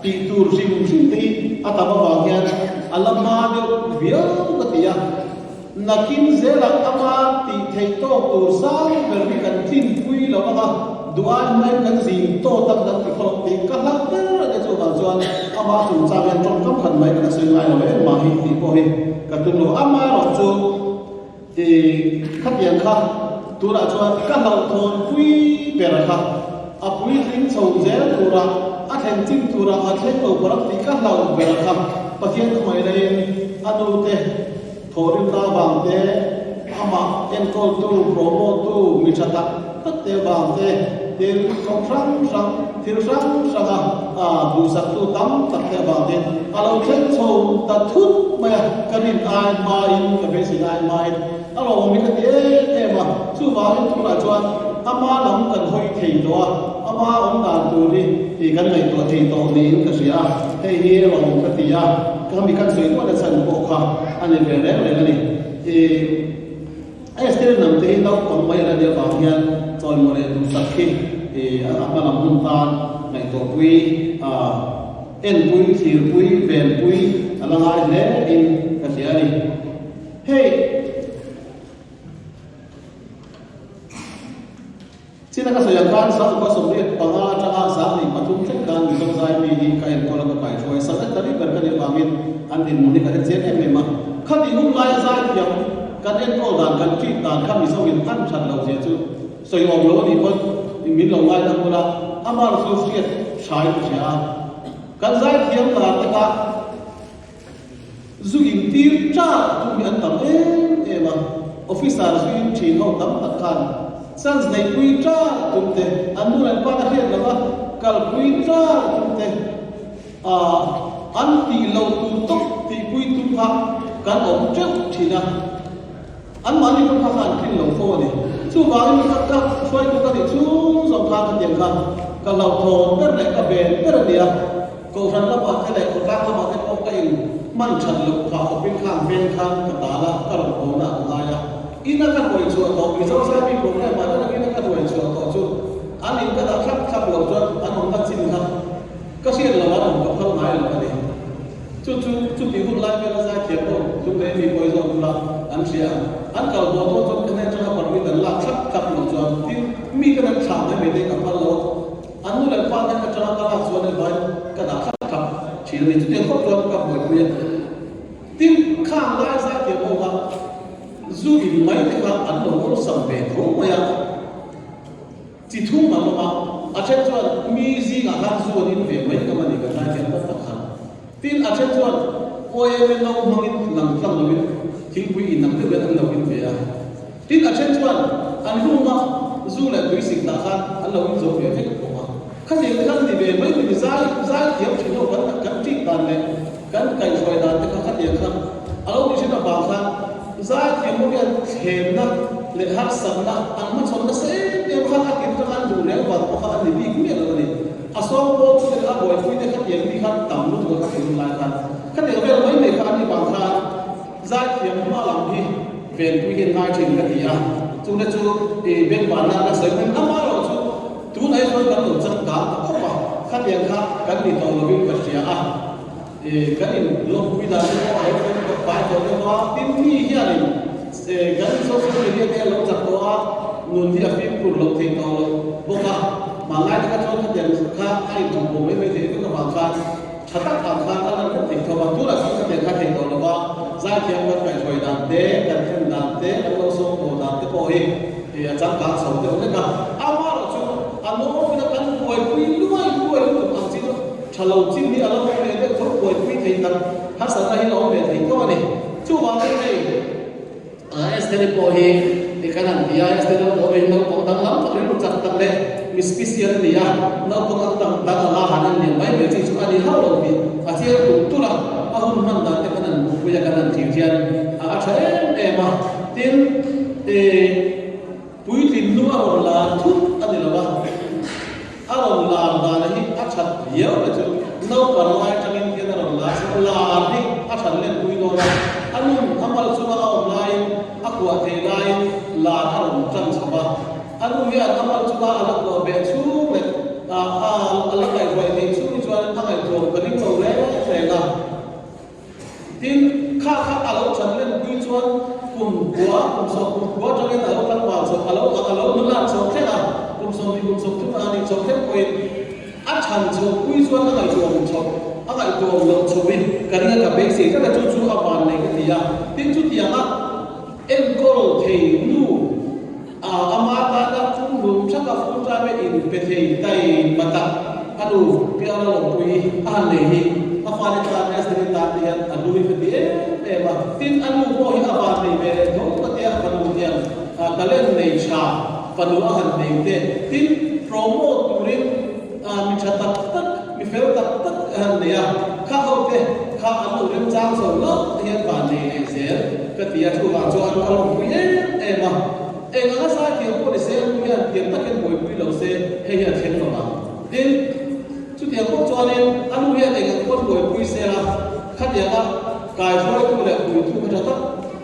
[SPEAKER 6] tih tur hrim hrim te hi a tam avang hian a la hma deuh viau ka ti a. Nakin zelah ama tih theih tawk tur sang ber hi kan tlinpui lo ang a, duh ai hmain kan zin tawt ang kan ti khawlh tih ka hlauh ber a nia chuvang chuan ama chungchang hian tawngkam khat mai kan la sawi ngai lo em mah hi tih pawh hi ka tum lo. Amaherawhchu. I khatiang kha tunah chuan ka hlauhthawnpui ber kha a puitling chho zel tura a thlen chin tura a thleng lo param tih ka hlauh ber kha Pathian khawngaihnaiin a nute thawhrimna avang te, amah enkawltu, promote-tu, mi tha tak tak te avang te, tin kawng hrang hrang, thil hrang hranga duhsaktu tam tak te avang te a lo thleng chho ta thut mai a, ka rin ai hmain, ka beisei ai hmain a lo awm hi ka ti em em a, chuvangin tunah chuan ama lam kan hawi thei tawh a, ama awm dan tur hi tih kan ngaihtuah thei tawh niin ka hria a, hei hi a awm ka ti a, ka mi kan sawi duah na chhan pawh kha a ni ve reng reng a ni. Ih. Esther hnam te hi naupang mai ala nih avang hian chawimaw leh duhsak hi a hma lam hun tan ngaihtuahpui, enpui, thlirpui, venpui a la ngai hle in ka hria a ni. Hei China ka sawi ang khan 1975 atanga 2003 thleng khan Mizo zai mi hi ka enkawl a ka kaihruai secretary ber ka nih avangin an dinhmun hi ka hre chiang em em a. Khati hun laia zai thiam kan enkawl dan kan treat dan kha Mizo in an that loh zia chu sawi awm lo a nih pawn min lo ngai ta bul a, amah chu hriat thain ka hria a. Kan zai thiam dan te kha Zu intir ṭah tum hi an tam em em a, officer zu in ṭhin ho tam tak khan chance neihpui ṭah tum te, an nu leh pa te hriat lova kalpui ṭah tum te, ah an tih loh tur tawp tihpui tum kha kan awm ṭeuh ṭhin a, anmahni pawh kha kha an tlin lo fo a ni. Chuvangin mi khat kha hruaitu ka nih chhung zawng khan khatiang kha ka hlauhthawn ber leh ka ven ber a ni a. Kohhran lamah te leh khawtlang lamah te pawh ka in hman that loh phah khawpin khan veng khan ka tal a, ka rawn hawn a ka ngai a. Ina ka hruai chhuah tawh, Mizo Zai program ah nana ina ka hruai chhuah tawh chu an in ka dah thlap thlap loh chuan an awmna chin kha ka hriat loh an awm ka phal ngai lo a ni. Chu chu chutih hun lai vela zai thiam ho lung leh mi pawi zawk bula an hria ang. An kal haw dawn chuan ka hnen atanga permit an lak thlap thlap loh chuan tin mi ka nan thlah mai mai te ka phal lo a. An nu leh pa te atanga ka lak chuan hei ka dah thlap thlap thin a ni. Chutiang khawp chuan ka buaipui a. Tin, khang lai zaithiam ho kha zu in mai te kha an lo awlsam ve tho mai a. Chi thum an awm a, a then chuan mi zingah khan zu an in ve mai ngam a ni kan zaithiam tak tak khan. Tin, a then chuan OMA no hmangin lang tlang loin thingpui in ang deuhin an lo in ve a. Tin, a then chuan an room-a zu leh tui sik dah khan an lo in zo ve vek bawk a. Khatiang te khan ni ve mai ni zai zai thiam thin ho kan kan ṭik dan leh kan kaihhruai dan te kha khatiang kha a lo ni thin avang khan zai thiam ho hian thlemna leh harsatna an hmachhawn nasa em em khan a tir atanga an duh reng vang pawh kha an ni bik miah lo a ni. A sawm pawl chu leh a buaipui te khatiang mi khan tam lutuk a kha ti hun lai khan khatiang vel mai mai kha an ni vang khan Zaithiam hma lam hi venpui hian ngai thin ka ti a, chute chu i bengvar nan ka sawi hman ama erawh chu tun ai chuan kan lo chak dan ta khawp a, khatiang kha kan ni tawh lovin ka hria a, i kan in lawmpui dan te pawh a lo fel fai tawh deuh a, tin mi hianin kan social media te a lo chak tawh a, nun hi a fimkhur loh thei tawh lo bawk a, hmanlai te kha chuan khatiang kha a inthawk bo mai mai thei vek avang khan. Tha tak ang khan a lan vek thei tho a, tunah chuan ka pian kha thei tawh lo va, zaithiam kan kaihhruai dan te, kan thlen dan te, kan lo sawm haw dan te pawh hi a changkang chho deuh hlek a. Amaherawh chu a nawmna kan buaipui luai luai lutuk ang chi chu tha lo chin hi a lo awm ve deuh tho, buaipui thei tak harsatna hi a awm ve thei tawh a ni. Chuvangin hei Esther-i pawh hi. Kan han ti a, Esther naupang hi naupang danglam tak rilru chak tak leh mi special a ni a, naupang ang dang dang anga han en lian mai mai chi chu a ni hauh lo tih a chiang tulh tulh a, a hun hman dan te kan han hmuhpui a, kan han thlir hian a tha em em a. Tin, puitlin nu a rawn lar thut a ni lo a, a rawn lar dan hi a that viau te chu naupang lai atangin hian a rawn lar chu lar hi a that lenpui dawn a, a nun a mal chunga a awm laiin a kuah theih laiin lar a rawn tan chho a, a nu hian a mal chunga a la kuah beh chhung leh a a la ngaihruai theih chhung hi chuan a ngaihtuah ka ring lo reng reng a. Tin, kha kha a lo chan lenpui chuan kum kua, kum sawm kum kua atangin a lo tlangval chho, a lo a lo nulat chho thleng a, kum 20 kum 30 a nih chho thleng pawhin a chhan chho pui chuan a ngaihtuahawm chho, a ngaihtuahawm loh chhoin ka ring a, ka beisei tlat a, chu chu a van nei ka ti a. Tin, chutianga enkawl thei nu a ama tana pumhlum thaka full time a in pe thei tai matak a nu piala lawmpui a han nei hi a fate tan Esther-i tan te hian a hlui ka ti em em a, tin a nu pawh hi a van nei ve leh tho ka tia fanu hian talent nei tha fanu a han nei te tin promote turin mi tha tak tak mi fel tak tak a han nei a, kha ho te kha an lo remchang chho lo te hian van nei leh zel ka ti a, chuvang chuan a lawmpui em em a, eng anga sai thiam pawh ni se an nu hian thiam takin buaipui lo se hei hi a thleng lo ang. Tin, chutiang pawh chuanin a nu hian eng ang pawn buaipui se a, khatianga kaihruaitu leh puitu kha tha tak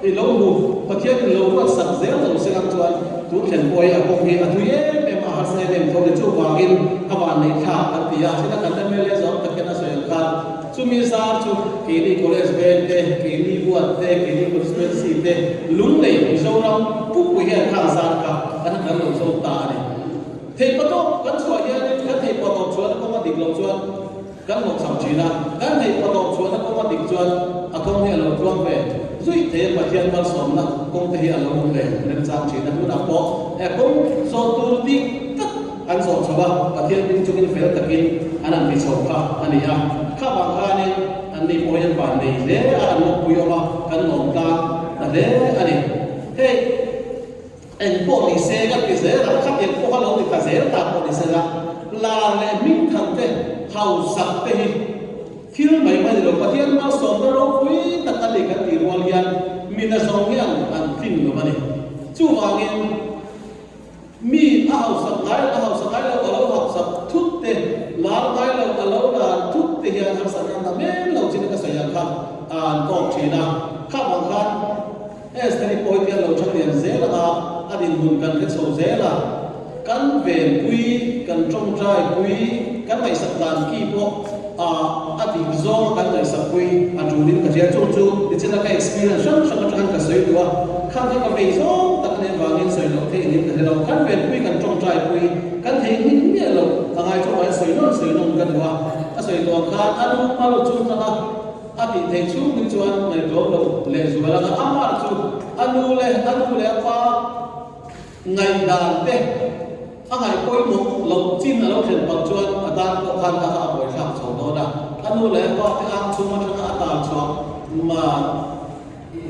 [SPEAKER 6] i lo hmu, Pathianin lo ruatsak zel lo se lang chuan tun thlen pawh hi a kawng hi a tui em em a, harsa em em tho ni. Chuvangin a vanneih thlak kan ti a, china kan mla zawng tak hian a sawi ang khan chumi zar chu keini college veng te, keini ward te, keini constituency te lunglei Mizoram pupui hian khang zar kha kan han lo zo ta a ni. Theihpatawp kan chhuah hianin kan theihpatawp chhuahna kawng a dik loh chuan Kan hlawhchham thin a, kan theih patawp chhuahna kawng a dik chuan a kawng hi a lo tluang ve zuih thei a, Pathian malsawmna kawng te hi a lo awm ve remchang thin a, tunah pawh he kawng zawh tur dik tak an zawh chho a, Pathian ding chungin fel takin an han ti chho kha a ni a, kha vang khanin an ni pawh hi an van nei hle a, an lawmpui awm a, kan lawm tlang ta hle a ni. Hei. Eng pawh ni se ka ti zel a, khatiang pawh kha lo ni ta zel ta pawh ni se la, lar leh hming than te, hausak te hi thil mai mai ni lo, Pathian malsawmna ropui tak a ni kan tih rual hian mi nazawng hian an tlin lo a ni. Chuvangin mi a hausak ngai a hausak ngai lo a lo hausak thut te, lar ngai lo a lo lar thut te hian harsatna an ta men lo chin ka sawi ang kha an tawk thin a, kha vang khan Esther-i pawh hi lo tha lian zel anga a dinhmun kan hre chho zel a, kan venpui, kan tawngtaipui, kan ngaihsak dan ki pawh a a dik zawnga kan ngaihsakpui a tulin ka hria. Chu chu nichina ka experience hrang hrang atangin ka sawi duh a, kha kha ka vei zawng tak anih avangin sawi loh theih niin ka hre lo. Kan venpui, kan tawngtaipui, kan thei hmin miah lo a ngai chu mahse sawi nawn sawi nawn ka duh a, ka sawi tawh ang khan a lu hma lo chung tanga, A tih theih chhung hi chuan ngaihtuah lo leh zual anga amah chu a nu leh a nu leh a pa ngaihdan te a ngaih pawimawh loh chin a lo thlen pang chuan a tan pawh khan kha kha a buaithlak chho dawn a. A nu leh a pa te ang chhung atanga a tan chhuak ma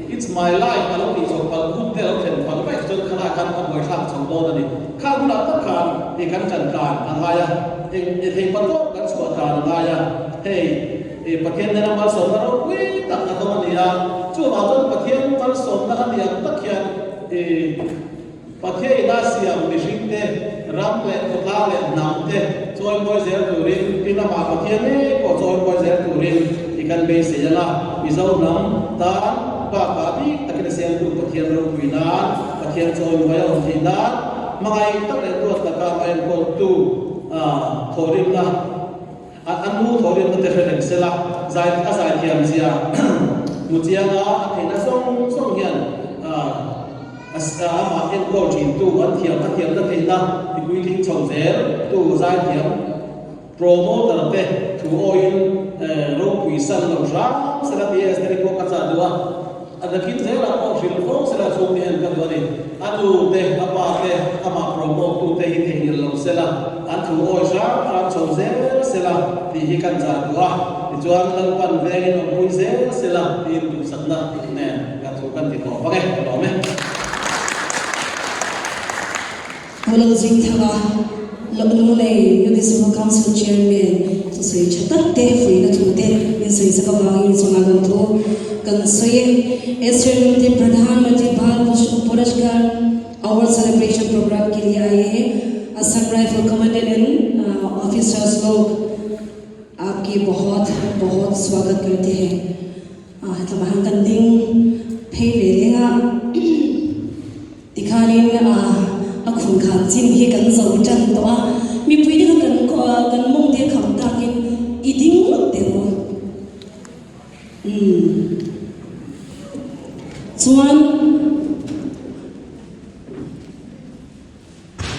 [SPEAKER 6] It's my life a lo tih chhoh palh hun te a lo thlen palh vaih chuan khalai khan a buaithlak chho dawn a ni. Kha hunah tak khan i kan ṭan tlan a ngai a, eng e thei patawp kan chhuah tlan a ngai a, hei i Pathian nena malsawmna ropui tak a dawng a ni a, chuvang chuan Pathian malsawmna a ni ang tak hian i Pathian ina siam mihring te, ram leh khawtlang leh hnam te chawimawi zel turin i lamah Pathian ngei pawh chawimawi zel turin i kan beisei ang a, Mizo hnam tan bakah bik takin a siamtu Pathian ropui nan, Pathian chawimawi a awm theih nan hmangaih tak leh duat taka a enkawltu thawhrimna A nu thawhrimna te hre reng sela, zai a zaithiam zia hmu chianga a theihna zawng zawng hian amah enkawl thintu an thiam a thiamna theihna ti puitling chho zel tu zaithiam promoter te thu awiin ropui san lo hram sela tih Esther-i pawh ka chah duh a. A nakin zelah pawh hrilh fo sela chhung te hian ka duh a ni. A nu te, a pa te, amah promote tu te hi theihnghilh lo sela, an thu awi hram hram chho zel sela tih hi kan chah duh a. Tichuan Lalpan vengin awmpui zel sela tiin duhsakna nen ka thu kan ti tawh vang e, ka lawm e.
[SPEAKER 1] Pu Lalzingthanga, Lunglei Municipal Council Chairman thusawi tha tak te fuihna thu te min sawi chak avangin chungah kan thu kan sawi e. Esther Nunte Pradhan Mantri Bal Puraskar Award Celebration Program ke liye aaye hain Assam Rifle Commandant and Officers log aapki bahut bahut swagat karte hain. Hetlamah hian kan ding phei ve reng a. Tikhanin a khun khan chin hi kan zo tan tawh a, mipui te kha kan kan mawng te kham takin i ding ngawt teh maw? Umm. Chuan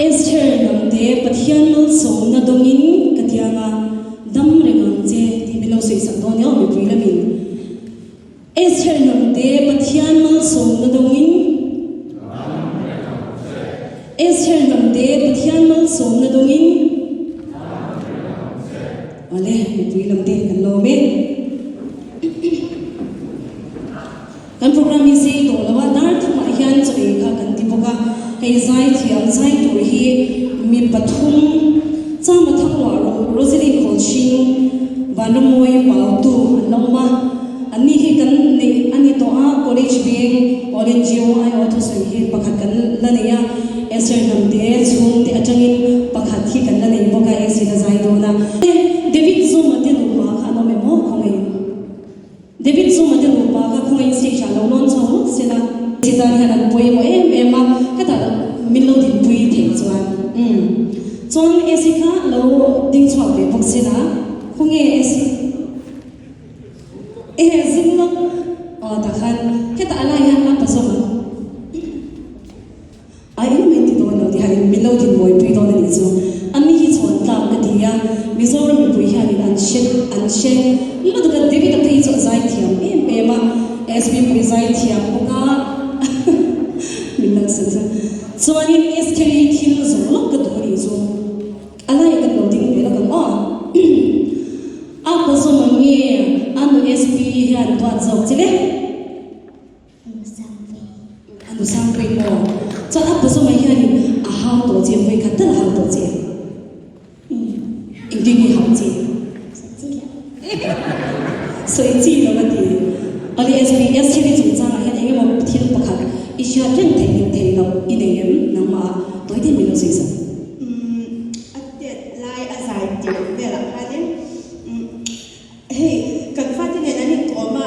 [SPEAKER 1] Esther hnam te Pathian malsawmna dawngin ka tiang a, dam reng ang che tih min lo sawi sak dawn nia mipui lamin. Esther hnam te Pathian malsawmna dawngin Esther hnam te Pathian malsawmna dawngin Awle, mipui lam te kan lawm e. Kan program hi sei tawh lo a, dar thumah hian chaw ei kha kan ti bawk a, hei zai thiam zai tur hi mi pathum Chama Thangluah Rosaline Khawlchhing Vanramawi Pautu an la awm a. Anni hi kan neih a ni tawh a, College Veng All NGO aiawh thusawi hi pakhat kan la nei a, Esther hnamte chhungte atangin pakhat hi kan la nei bawk a, AC la zai dawn a. David Zuma te nupa kha an awm em aw khawngaih? David Zuma te nupa kha khawngaih stage ah lo lawn chho ngawt sela. Chitan hian an pawimawh em em a, hetah min lo dinpui theih chuan umm chuan AC kha lo ding chhuak ve bawk sela, khawnge AC? Ehe zing lawk aw tah khan hetah a lai hian a pa zawk ang a eng mai ti dawn lo tih hian min lo dinmawipui dawn a nih chu ani hi chhawn tlak ka ti a Mizoram mipui hianin an hre an hre lutuk a David a phei chu a zai thiam em em a SB pui zai thiam bawk a min lo sawi chu chuanin Estheri thil zawng lawk ka duh a nih chu. A lai kan lo ding ve lawk ang aw. A pa zawm ang nge a nu SP hian duat zawk che le?
[SPEAKER 3] A nu sang pui.
[SPEAKER 1] A nu sang pui maw? Chuan a pa zawm ah hianin a hau tawh che vawi khat tal a hau tawh che. Engtin nge hau che?
[SPEAKER 3] Sawi chi lo.
[SPEAKER 1] Sawi chi lo a ti. Awle SP, STV chungchangah hian eng emaw thil pakhat i hriat reng theih leh theih loh i nei em? Nangmah ah tawi te min lo sawi sak.
[SPEAKER 7] Umm a tet lai a zai tirh velah khanin umm hei kan fate nen an inkawm a,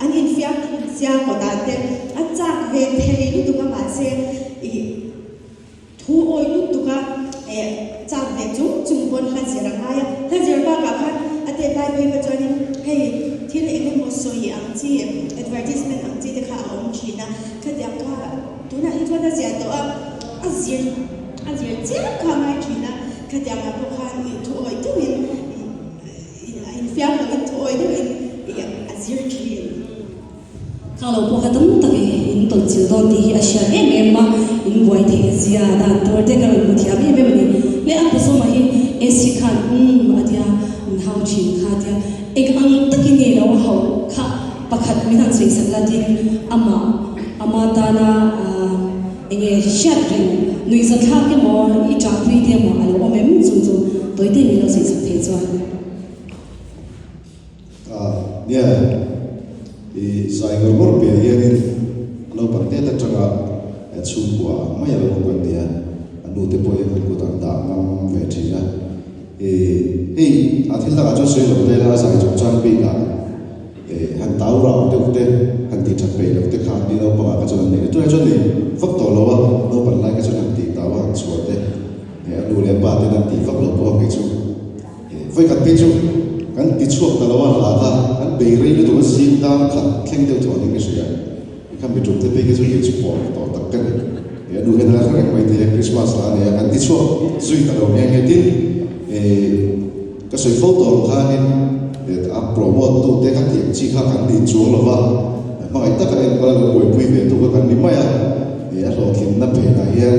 [SPEAKER 7] an infiam thut zia kawtah te a chak ve thei lutuk a mahse ih thu awi lutuk a eh chak ve chung chung pawn hla zir a ngai a, hla zir bakah khan a tet lai phei kha chuanin hei thil eng emaw sawi ang chi advertisement ang chi te kha a awm thin a, khatiang kha tunah hi chuan a zia tawh a, a zir. A zir chiang kha a ngai thin a, khatiang ah pawh khan ih thu awih deuhin ih a infiam lohin thu awih deuhin ih a zir thin.
[SPEAKER 1] Kha lo pawh kha tam tak i in tawlh chilh dawn tih hi a hriat em em a, in buai theih zia dan tur te ka rawn hmu thiam em em a ni. Le a pasawmah hi AC khan umm a tia min hau thin kha a tia, eng ang takin nge lo hauh kha pakhat min han sawi sak la tin amah ama tana aah. Enge hriat reng nuihza thlak emaw i ṭahpui te emaw a lo awm em chung chu tawite min lo sawi chak thei chuan.
[SPEAKER 8] Ah nia i zai ngawr ngawr piah hianin a naupang tet atanga chhungkua ang mai a lo awm kan nia, a nu te pawh hian kan kut an dah ngam ve thin a, i hei a thil dangah chuan sawi lo vel a zai chungchang bikah. Han tau rau deuh te, han tih that peih loh te kha ni naupangah kha chuan an nei a. Tunah chuan nei vak tawh lo a, naupan lai kha chuan han tih tau a, han chhuah te, a nu leh a pa ten an tih vak loh pawh a phei chu vawi khat phei chu kan ti chhuak ta lo a, hla kha kan bei rei lutuk a, zing dar khat thleng deuh thuah niin ka hria. Tikhan mi tum te phei kha chu kei chu pawh tawh tak ka ni. A nu hian a la hre reng mai thei a, Christmas hla a nei a, kan ti chhuak zui ta lo nghe nghe. Tin, Ka sawi fo tawh ang khanin a promote tu te kha tih ang chi kha kan ni chuang lo va, hmangaih taka enkawl a lo buaipui ve tu kha kan ni mai a, a hlawhtlinna phenah hian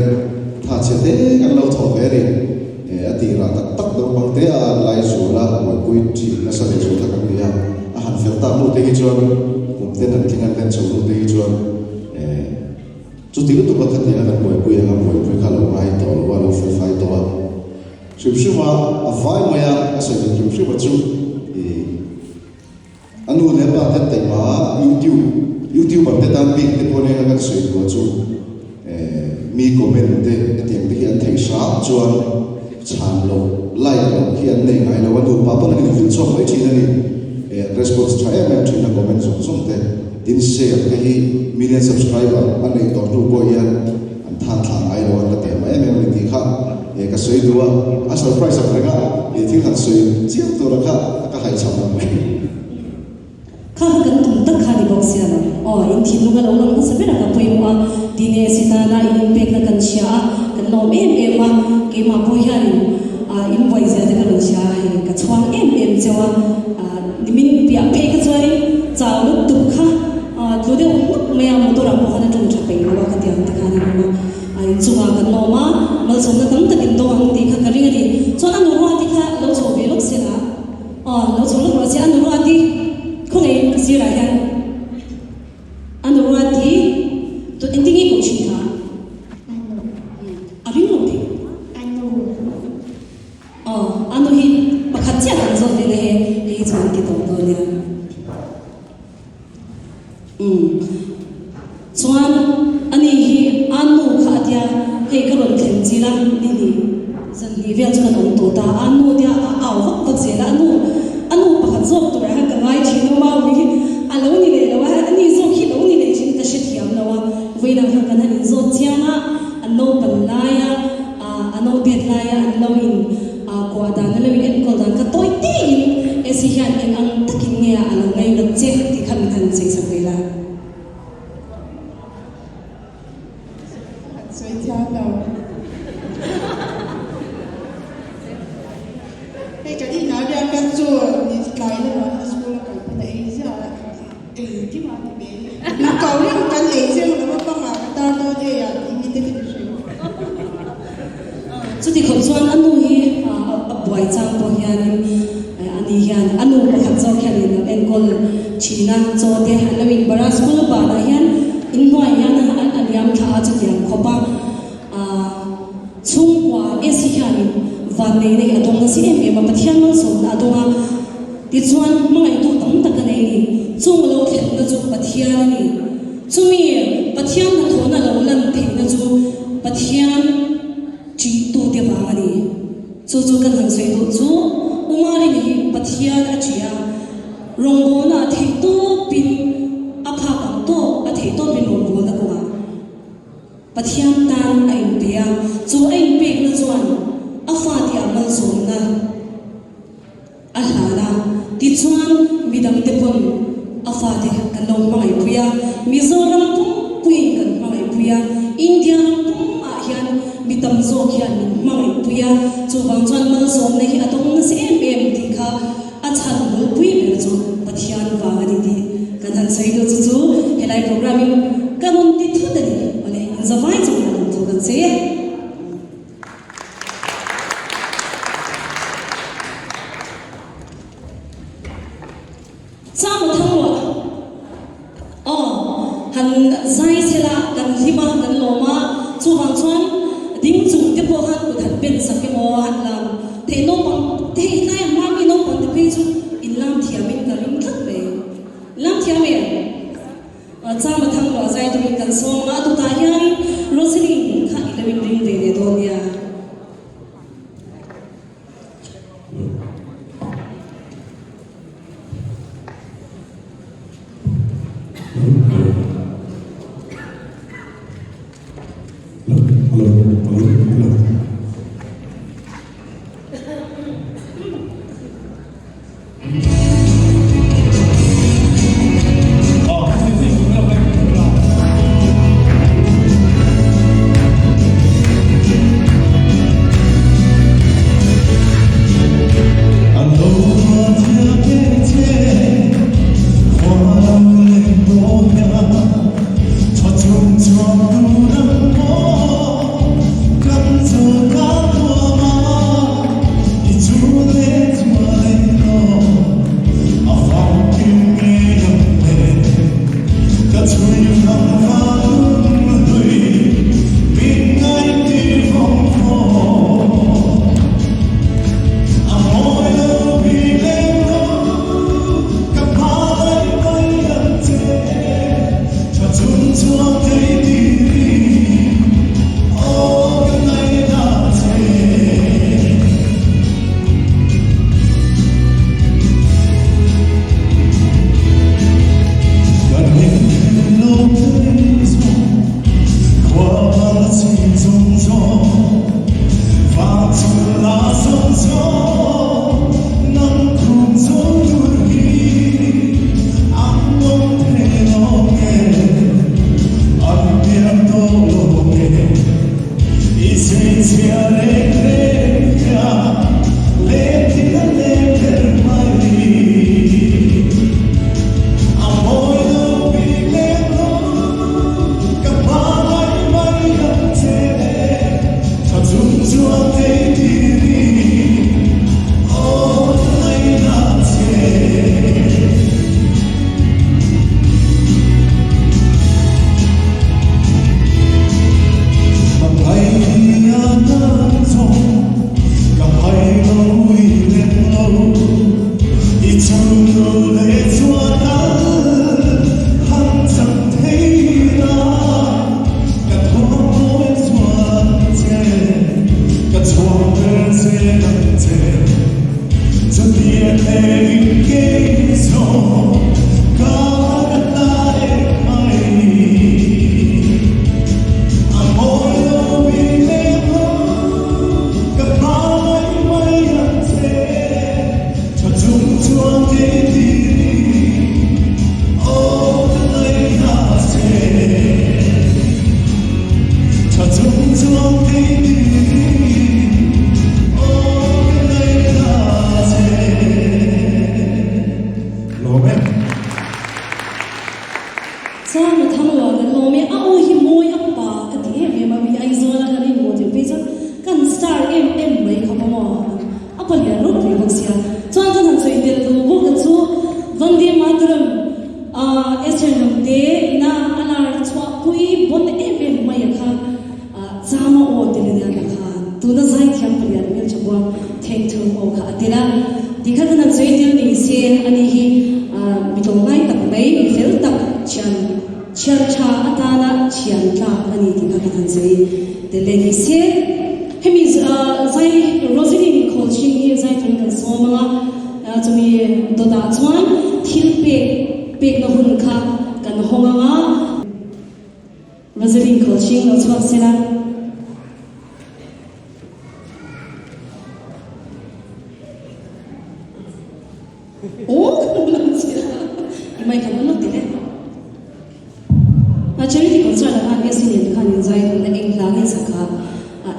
[SPEAKER 8] tha chhe te kan lo thawh ve a ni. A tirah tak tak naupang te a an lai zual a, buaipui thin nasa leh zual kha kan ni a, a han fel tak hnu te hi chuan kum ten an tling an len chho hnu te hi chuan. Chuti lutuk a khatiang a kan buaipui ang a buaipui kha a lo ngai tawh lo a, a lo felfai tawh a. Hrim hrim a, a vai mai a, ka sawi duh hrim hrim a chu ih a nu leh a pa ten taima a YouTube YouTuber te tan bik te pawh nen a kan sawi duh a chu eh mi comment te hetiang te hi an theih hram chuan chhan loh like loh hi an nei ngai lo a, nupa pawn an invilh chhuak mai thin a ni. Eh an response tha em em thin a comment zawng zawng te. Tin share te hi million subscriber a neih tawh hnu pawh hian an than thlah ngai lo an la teh mah em em a ni tih kha eh ka sawi duh a, a surprise ang reng a eh thil han sawi chiam tura kha ka haihchham ang mai.
[SPEAKER 1] Kha kha kan tum tak kha ni bawk sia lo. Aw, in thinlung a lo lang hmasa ber a ka pawimawh a, tine si tana in inpekna kan chhia a, kan lawm em em a, keimah pawh hianin ah in buaizia te ka rawn hria a, hei ka chhuang em em cheu a, ah nimin piah phei kha chuanin chau lutuk kha ah tlu deuh hnuk mai a, motor ah pawh khan a ṭawng ṭha peih lo a ka ti ang te khan a awm a, ah inchungah kan lawm a, malsawmna tam tak in dawng ang tih kha ka ring a ni. Chuan a nuruati kha lo chho ve lawk se la. Aw, lo chho lawk rawh che, a nuruati khawngaihin ka sirah hian a nuruati tun engtin nge koh thin kha?
[SPEAKER 3] Anu.
[SPEAKER 1] A ring lo thei.
[SPEAKER 3] Anu.
[SPEAKER 1] Aw, anu hi pakhat chiah kan zawt ve na he, hei hi chuan an ti tawp dawn nia. Umm. Chuan ani hi a nu kha a tia, hei ka rawn thlen chil a, ni ni zan hnih vel chu kan awm tawh ta, a nu tia a au vak vak zel a, a nu a nu pakhat zawk turah hian ka ngai thin a, Maui hi a lo ni leh lo a, ani zawk hi lo ni leh thin ka hrethiam lo a, vawiinah khan kan han inzawt chiang a, an naupan laia a nautet laia an lo in kuah dan a lo in enkawl dan kha tawi tein Esi hian eng ang takin nge a lo ngainat che tih kha min han sawi sak ve la.
[SPEAKER 7] Han sawi thiam lo. Hei kan inah riak kha chu ni tlai lamah school a kal pawn a ei ziah a, ei kim a ni mai. Min ko reng kan ei chiang lo a pangah ka tar dawn ei ah tih hi te ka ti hrim.
[SPEAKER 1] Chuti khawp chuan a nu hi a buai chang pawh hianin ani hian a nu pakhat zawk hianin an enkawl thin a, chaw te an lo inbarh a, school banah hian inhnuai hian a liam thla a chutiang khawp a chhungkua AC hianin vanneihna hi a dawng nasa em em a, Pathian malsawmna a dawng a, tichuan hmangaihtu tam tak a nei a ni, chung lo thlenna chu Pathian a ni. Chumi Pathian hnathawhna lo lan theihna chu Pathian ṭihtute vang a ni. Chu chu kan han sawi duh chu Umarin hi Pathian a ṭih a, rawngbawlna a theih tawpin a phak ang tawp a theih tawpin rawngbawlna kawngah Pathian tan a inpe a, chu a inpekna chuan a fate ah malsawmna A hlan a, tichuan midangte pawn a fate kan lo hmangaihpui a, Mizoram pumpuiin kan hmangaihpui a, India ram pumah hian mi tam zawk hian min hmangaihpui a, chuvang chuan malsawmna hi a dawng nasa em em tih kha a chhan bulpui ber chu Pathian vang a ni tih kan han sawi duh chu chu helai program in ka rawn ti thut a ni. Awle, an zavai chungah lawmthu kan sawi e. Chama thangruah aw han zai chhela kan hlim a kan lawm a chuvang chuan ding chung te pawh khan kut han pen sak emaw han lam theih naupang te hei tlai ang hma mi naupang te phei chu in lam thiam in ka ring tlat mai lam thiam em? Chama thangruah zai turin kan sawm a, tutah hian Rosaline kha i lo inring ve leh dawn nia. Chuan a thang lo kan lawm e, a aw hi mawi a pa ka ti em em a, mi Aizawl a kan inhmuh tir phei chuan kan star em em mai khawp a maw, a pa lian ropui bawk sia. Chuan kan han sawi tel duh bawk a chu Vande Mataram Esther Hnamte ina a lar chhuahpui bawn em em mai a kha Chama aw tel a nia ka kha tuna zaithiam palian hmeltha buang theng thung aw kha a tel a, tikha kan han sawi tel ni se ani hi mi tlawmngai tak mai, mi fel tak thian thian tha atana thian tlak a ni tih kha kan han sawi tel leh ni se. Hemi zai Rosaline Khawlchhing hi zai turin kan sawm ang a, chumi dawtah chuan thil pek pekna hun kha kan hawng ang a. Rosaline Khawlchhing lo chhuak se la. Aw ka hmu lang che a, i mai khan awm lo ti le. A charity concert ah khan Essie nen khan in zai dun a, eng hla nge sak kha,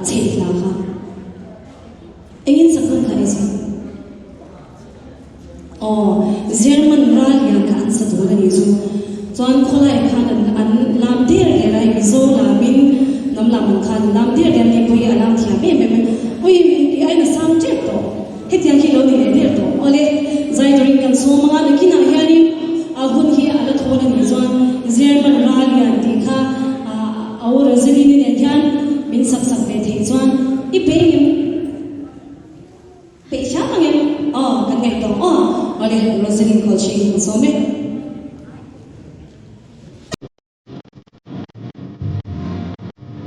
[SPEAKER 1] chheih hla kha. Engin sak dun kha Essie? Aw, German ral hian kha an sa dawn a nih chu. Chuan khawlai khan an an lam der der a, Mizo lamin hnam lam ang khan an lam der der a ni pawh hi a lam thiam em em a. Ui, i aina sang tep tawh. Hetiang khi lo ni leh der tawh. Awle, zai turin kan sawm ang a, nakinah hianin a hun hi a la thawn a nih chuan German ral hian tih kha a u Rosaline-i nen hian min sak sak ve theih chuan i pe ngem? Peih hram ang em? Aw, kan ngaih tawh aw. Awle, Rosaline Kawlchhing kan sawm e.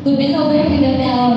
[SPEAKER 9] Tui min lo ber thin em aw.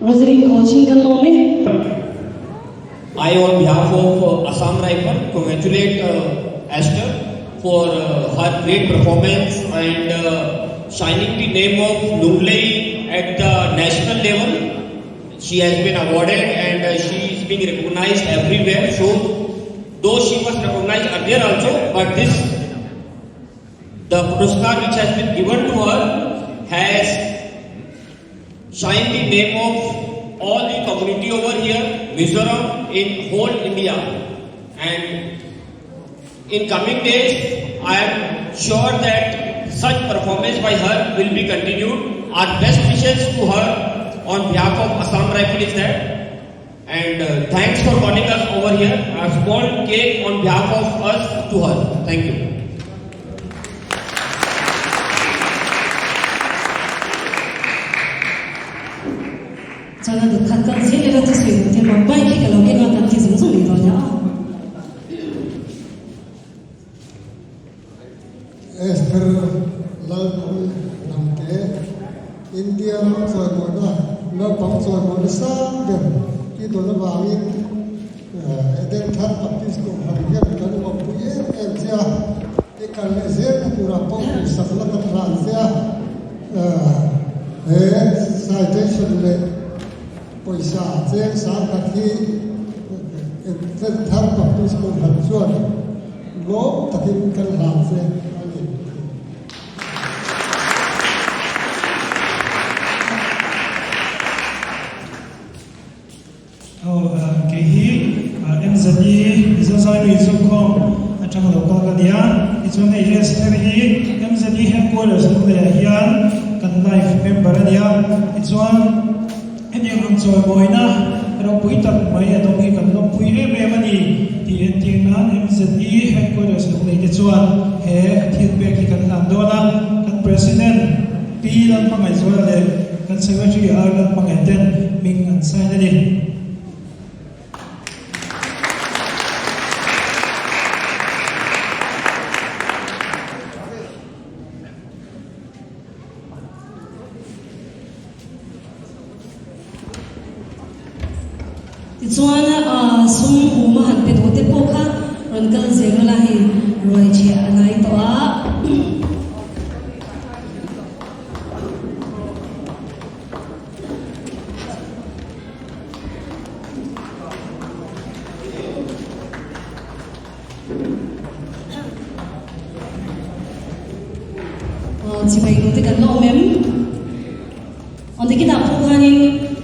[SPEAKER 1] Rosaline Kawlchhing kan lawm e.
[SPEAKER 10] I on behalf of Assam Rifle congratulate Esther for her great performance and shining the name of Lunglei at the national level. She has been awarded and she is being recognized everywhere. So, though she was recognized earlier also, but this the Puraskar which has been given to her has shined the name of all the community over here, Mizoram, in whole India. And in coming days, I am sure that such performance by her will be continued. Our best wishes to her on behalf of Assam Rifle is there. And thanks for calling us over here. A small cake on behalf of us to her. Thank you.
[SPEAKER 1] Chuan a dukhat kal zel ila chu sawi duh te maw bike hi ka lo ken a kan ti zung zung mai dawn nia.
[SPEAKER 11] Esther Lalpui Hnamte, India ram chawimawina naupang chawimawina sang ber i dawn avangin Eden Thar Baptist Kohhran hian kan uampui em em che a, i kal leh zelna turah pawh duhsakna kan hlan che a, he citation leh pawisa cheng sangkhat hi Eden Thar Baptist Kohhran chuan Lawm takin kan hlan che a ni.
[SPEAKER 12] Aw, kei hi MZE Mizo Zaimi Zungkhawm atanga lo kal ka ni a, tichuan hei Esther hi MZE Headquarters Lungleiah hian kan life member a ni a, tichuan Hetiang ang chawimawina ropui tak mai a dawng hi kan lawmpui em em a ni tih entir nan MZE Headquarters Lunglei te chuan he thil pek hi kan hlan dawn a, kan President Pi Lalhmangaihzuala leh kan Secretary R Lalhmangaih ten hming an sign a ni.
[SPEAKER 1] Tichuan sum hum a han pe duh te pawh kha rawn kal zel ula hei ruai cheh a ngai tawh a. Chibai duh te kan la awm em? Aw nikinah pawh khanin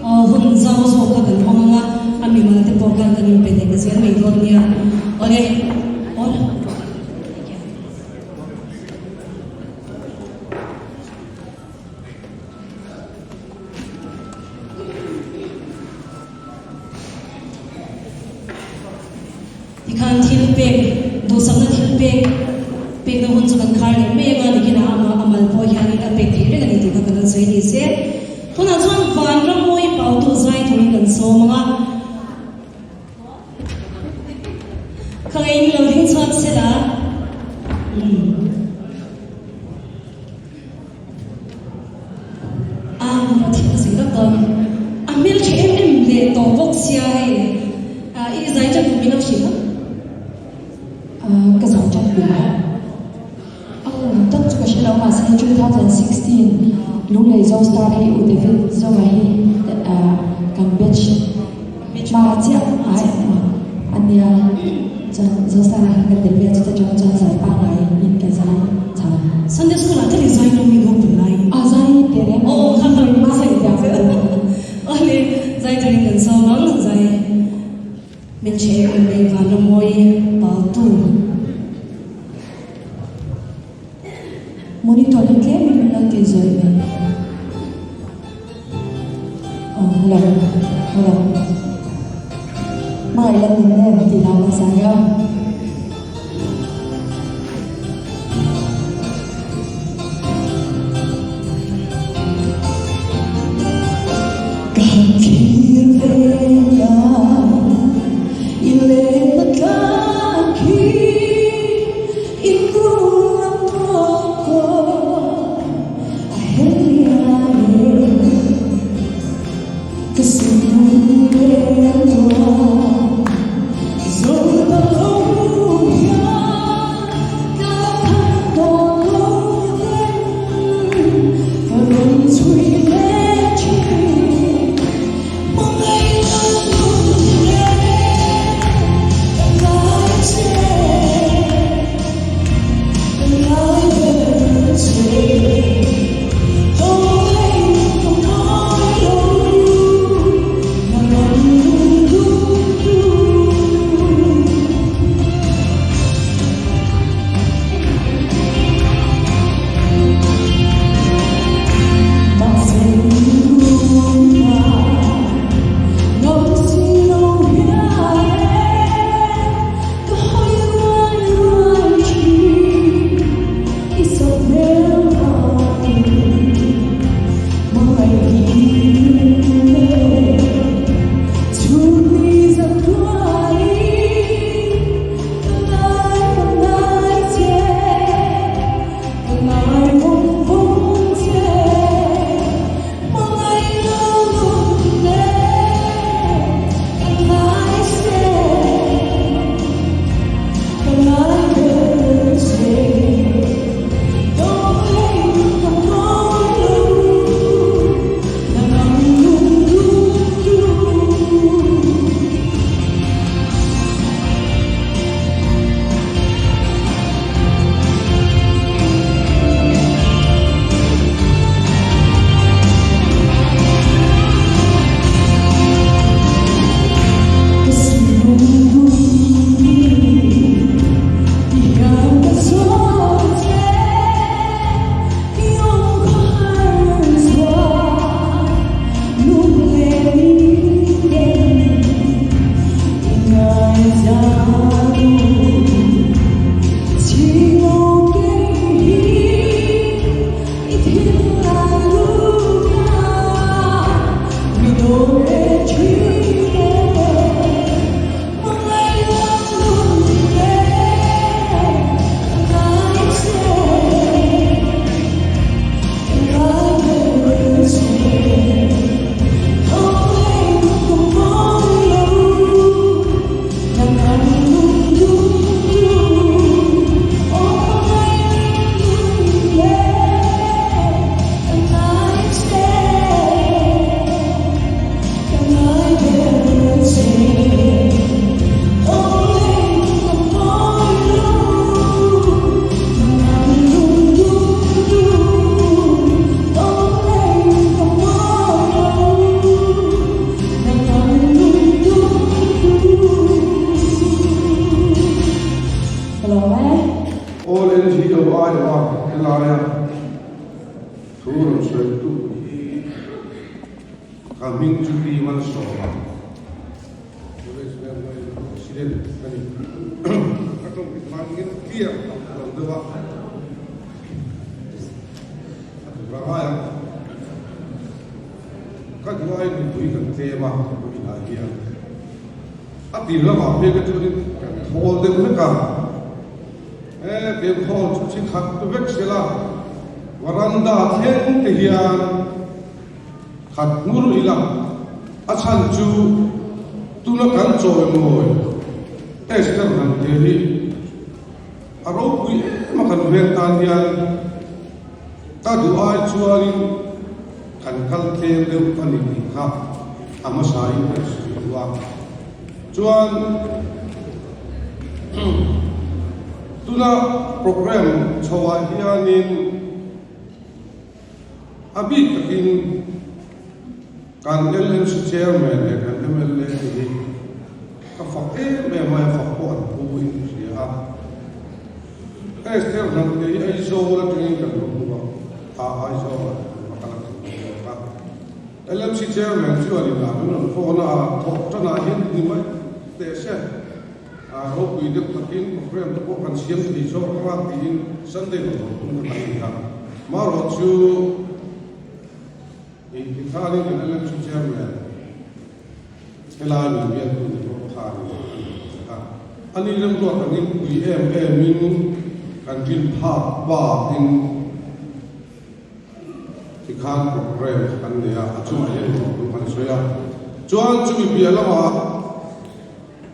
[SPEAKER 1] hun zau zawk kha kan awm ang a, a mimal te pawh khan kan inpe leh ta zel mai dawn nia. Awle, aw. Tikhan thil pek, duhsakna thil pek pekna hun chu kan khar leh mai anga nikinah ama a mal pawh hianin a pek theih reng a ni tih kha kan rawn sawi ni se. Tunah chuan vanram mawi pautu zai turin kan sawm ang a. Ka ngei lo ding chhuak se la. Umm. A rawn thil ka sawi lawk dawn. A hmeltha em em leh tawh bawk sia hei. I zai tan kum min lo hrilh a?
[SPEAKER 9] Ka zai tan kum a. Aw tak chu ka hre lo mahse 2016 Lunglei Zo Star hi U David Zonga hi kan batch hma chiah a nia chuan Zo Star ah khan kan tel ve a chuta tang chuan zai pangngai in ka zai chho.
[SPEAKER 1] Sunday school ah te zai nawm in awm lai.
[SPEAKER 9] A zai te reng
[SPEAKER 1] Aw kha kha ma zai te Awle zai turin kan sawm ang zai min che em em mai Vanramawi Pautu.
[SPEAKER 9] Monitor hi tlem in min lo tih zawih mai. Aw hello hello Hmangaih lan min nem tih hla hmasa nia. Ka han thlir ve a i lenna tlang khi i kung lam thuak kaw a hel lian e ka sum leng tuah zo ta lo.
[SPEAKER 13] sawitu hi ka hming chu Pi Malsawma, College Member in President ka ni. Ka tawng hi hmangin clear tak lo deuh a, a tura ngai ang. Ka duai mipui kan tlem a, inah hian a tir lamah phei ka chuanin kan thawl deuh hlek a. E, tiang hall chu chi khat vek sela, varanda thleng te hian khat ngur ila, a chhan chu tuna kan chawimawi Esther Hnamte hi a ropui em a kan veng tan hian ka duh ai chuanin kan kal tlem deuh a ni tih kha a hmasa in kan sawi duh a. Chuan tuna program chhoah hianin a bik takin kan LMC Chairman leh kan mla te hi ka fak em em a, fak pawh an phu in ka hria a. Esther Hnamte hi Aizawl atangin kan lo hmu a, a Aizawlah kan va kal a kan lo zawk a. LMC Chairman chuan in ah min rawn phone a, thawk tanah hian ni mai teh se, ropui deuh takin program te pawh kan siam thei zawk ang a tiin Sunday rawn haw tum ka kan ni a. Marawh chu intikhalin kan LMC Chairman helai min biaktu ni pawh khan a ni a. Ani remruat angin pui em emin kan rin phak bakin Tikhan program kha kan nei a, a chungah hian hlawh tur kan sawi a. Chuan chumi piah lamah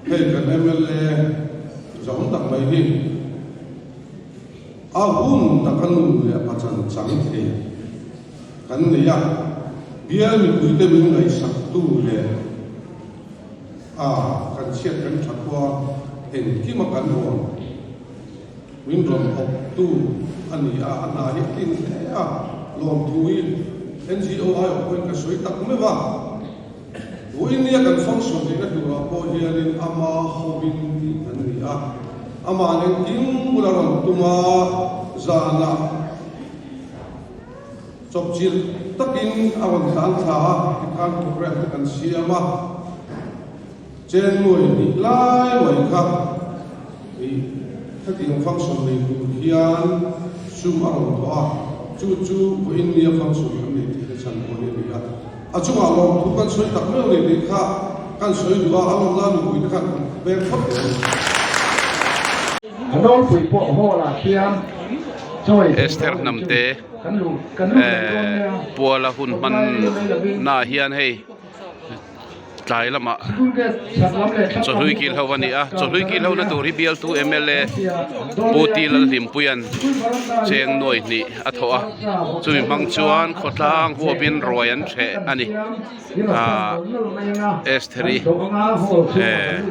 [SPEAKER 13] hei kan mla zahawm tak mai hi a hun taka nu leh a pachan chang thei kan nei a, bial mipuite min ngaihsaktu leh a kan chhiat kan tha khua engkima kan rawn Min rawn awptu a ni a, a hna hi a tlin hle a, lawmthuin NGO aiawh pawhin ka sawi tak meuh a. Vawiin nia kan function neihna turah pawh hianin ama hawin tih kan ni a, amah engkim bula rawn tum a, zanah chawpchilh takin a rawn tlan thla a, tikhan program te kan siam a. Chen nuai hnih lai mai kha ih hetiang function nei tur hian sum a rawn thawh a, chu chu vawiin nia function kan nei tih te chhan pawh hi a ni a. A chungah lawmthu kan sawi tak meuh nei tih kha kan sawi duh a, a lawm nan mipui te khan kan pek phawt teh ang.
[SPEAKER 14] A nawlpui pawh hall ah khian chawi thei
[SPEAKER 15] Esther
[SPEAKER 14] dawn
[SPEAKER 15] hnam
[SPEAKER 14] chu
[SPEAKER 15] te
[SPEAKER 14] kan luh kan lut mai dawn nia.
[SPEAKER 15] Puala hun
[SPEAKER 14] Kawt
[SPEAKER 15] hman
[SPEAKER 14] lai mai lovin.
[SPEAKER 15] na hian hei Tlai lamah chawhlui kil ho a ni a, chawhlui kil ho na tur hi bialtu mla Pu T Lalhlimpuia'n cheng nuai hnih a thawh a, chumi hmang chuan khawtlang huapin ruai an hreh a ni. Aaa Estheri eh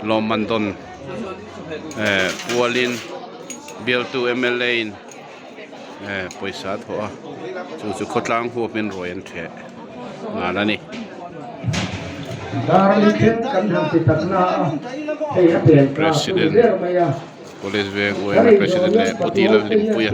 [SPEAKER 15] lawmman dawn eh pualin bialtu mla in eh pawisa a thawh a, chu chu khawtlang huapin ruai an hreh. Ngal a ni. President College veng UNA President leh Pu T Lalhlimpuia.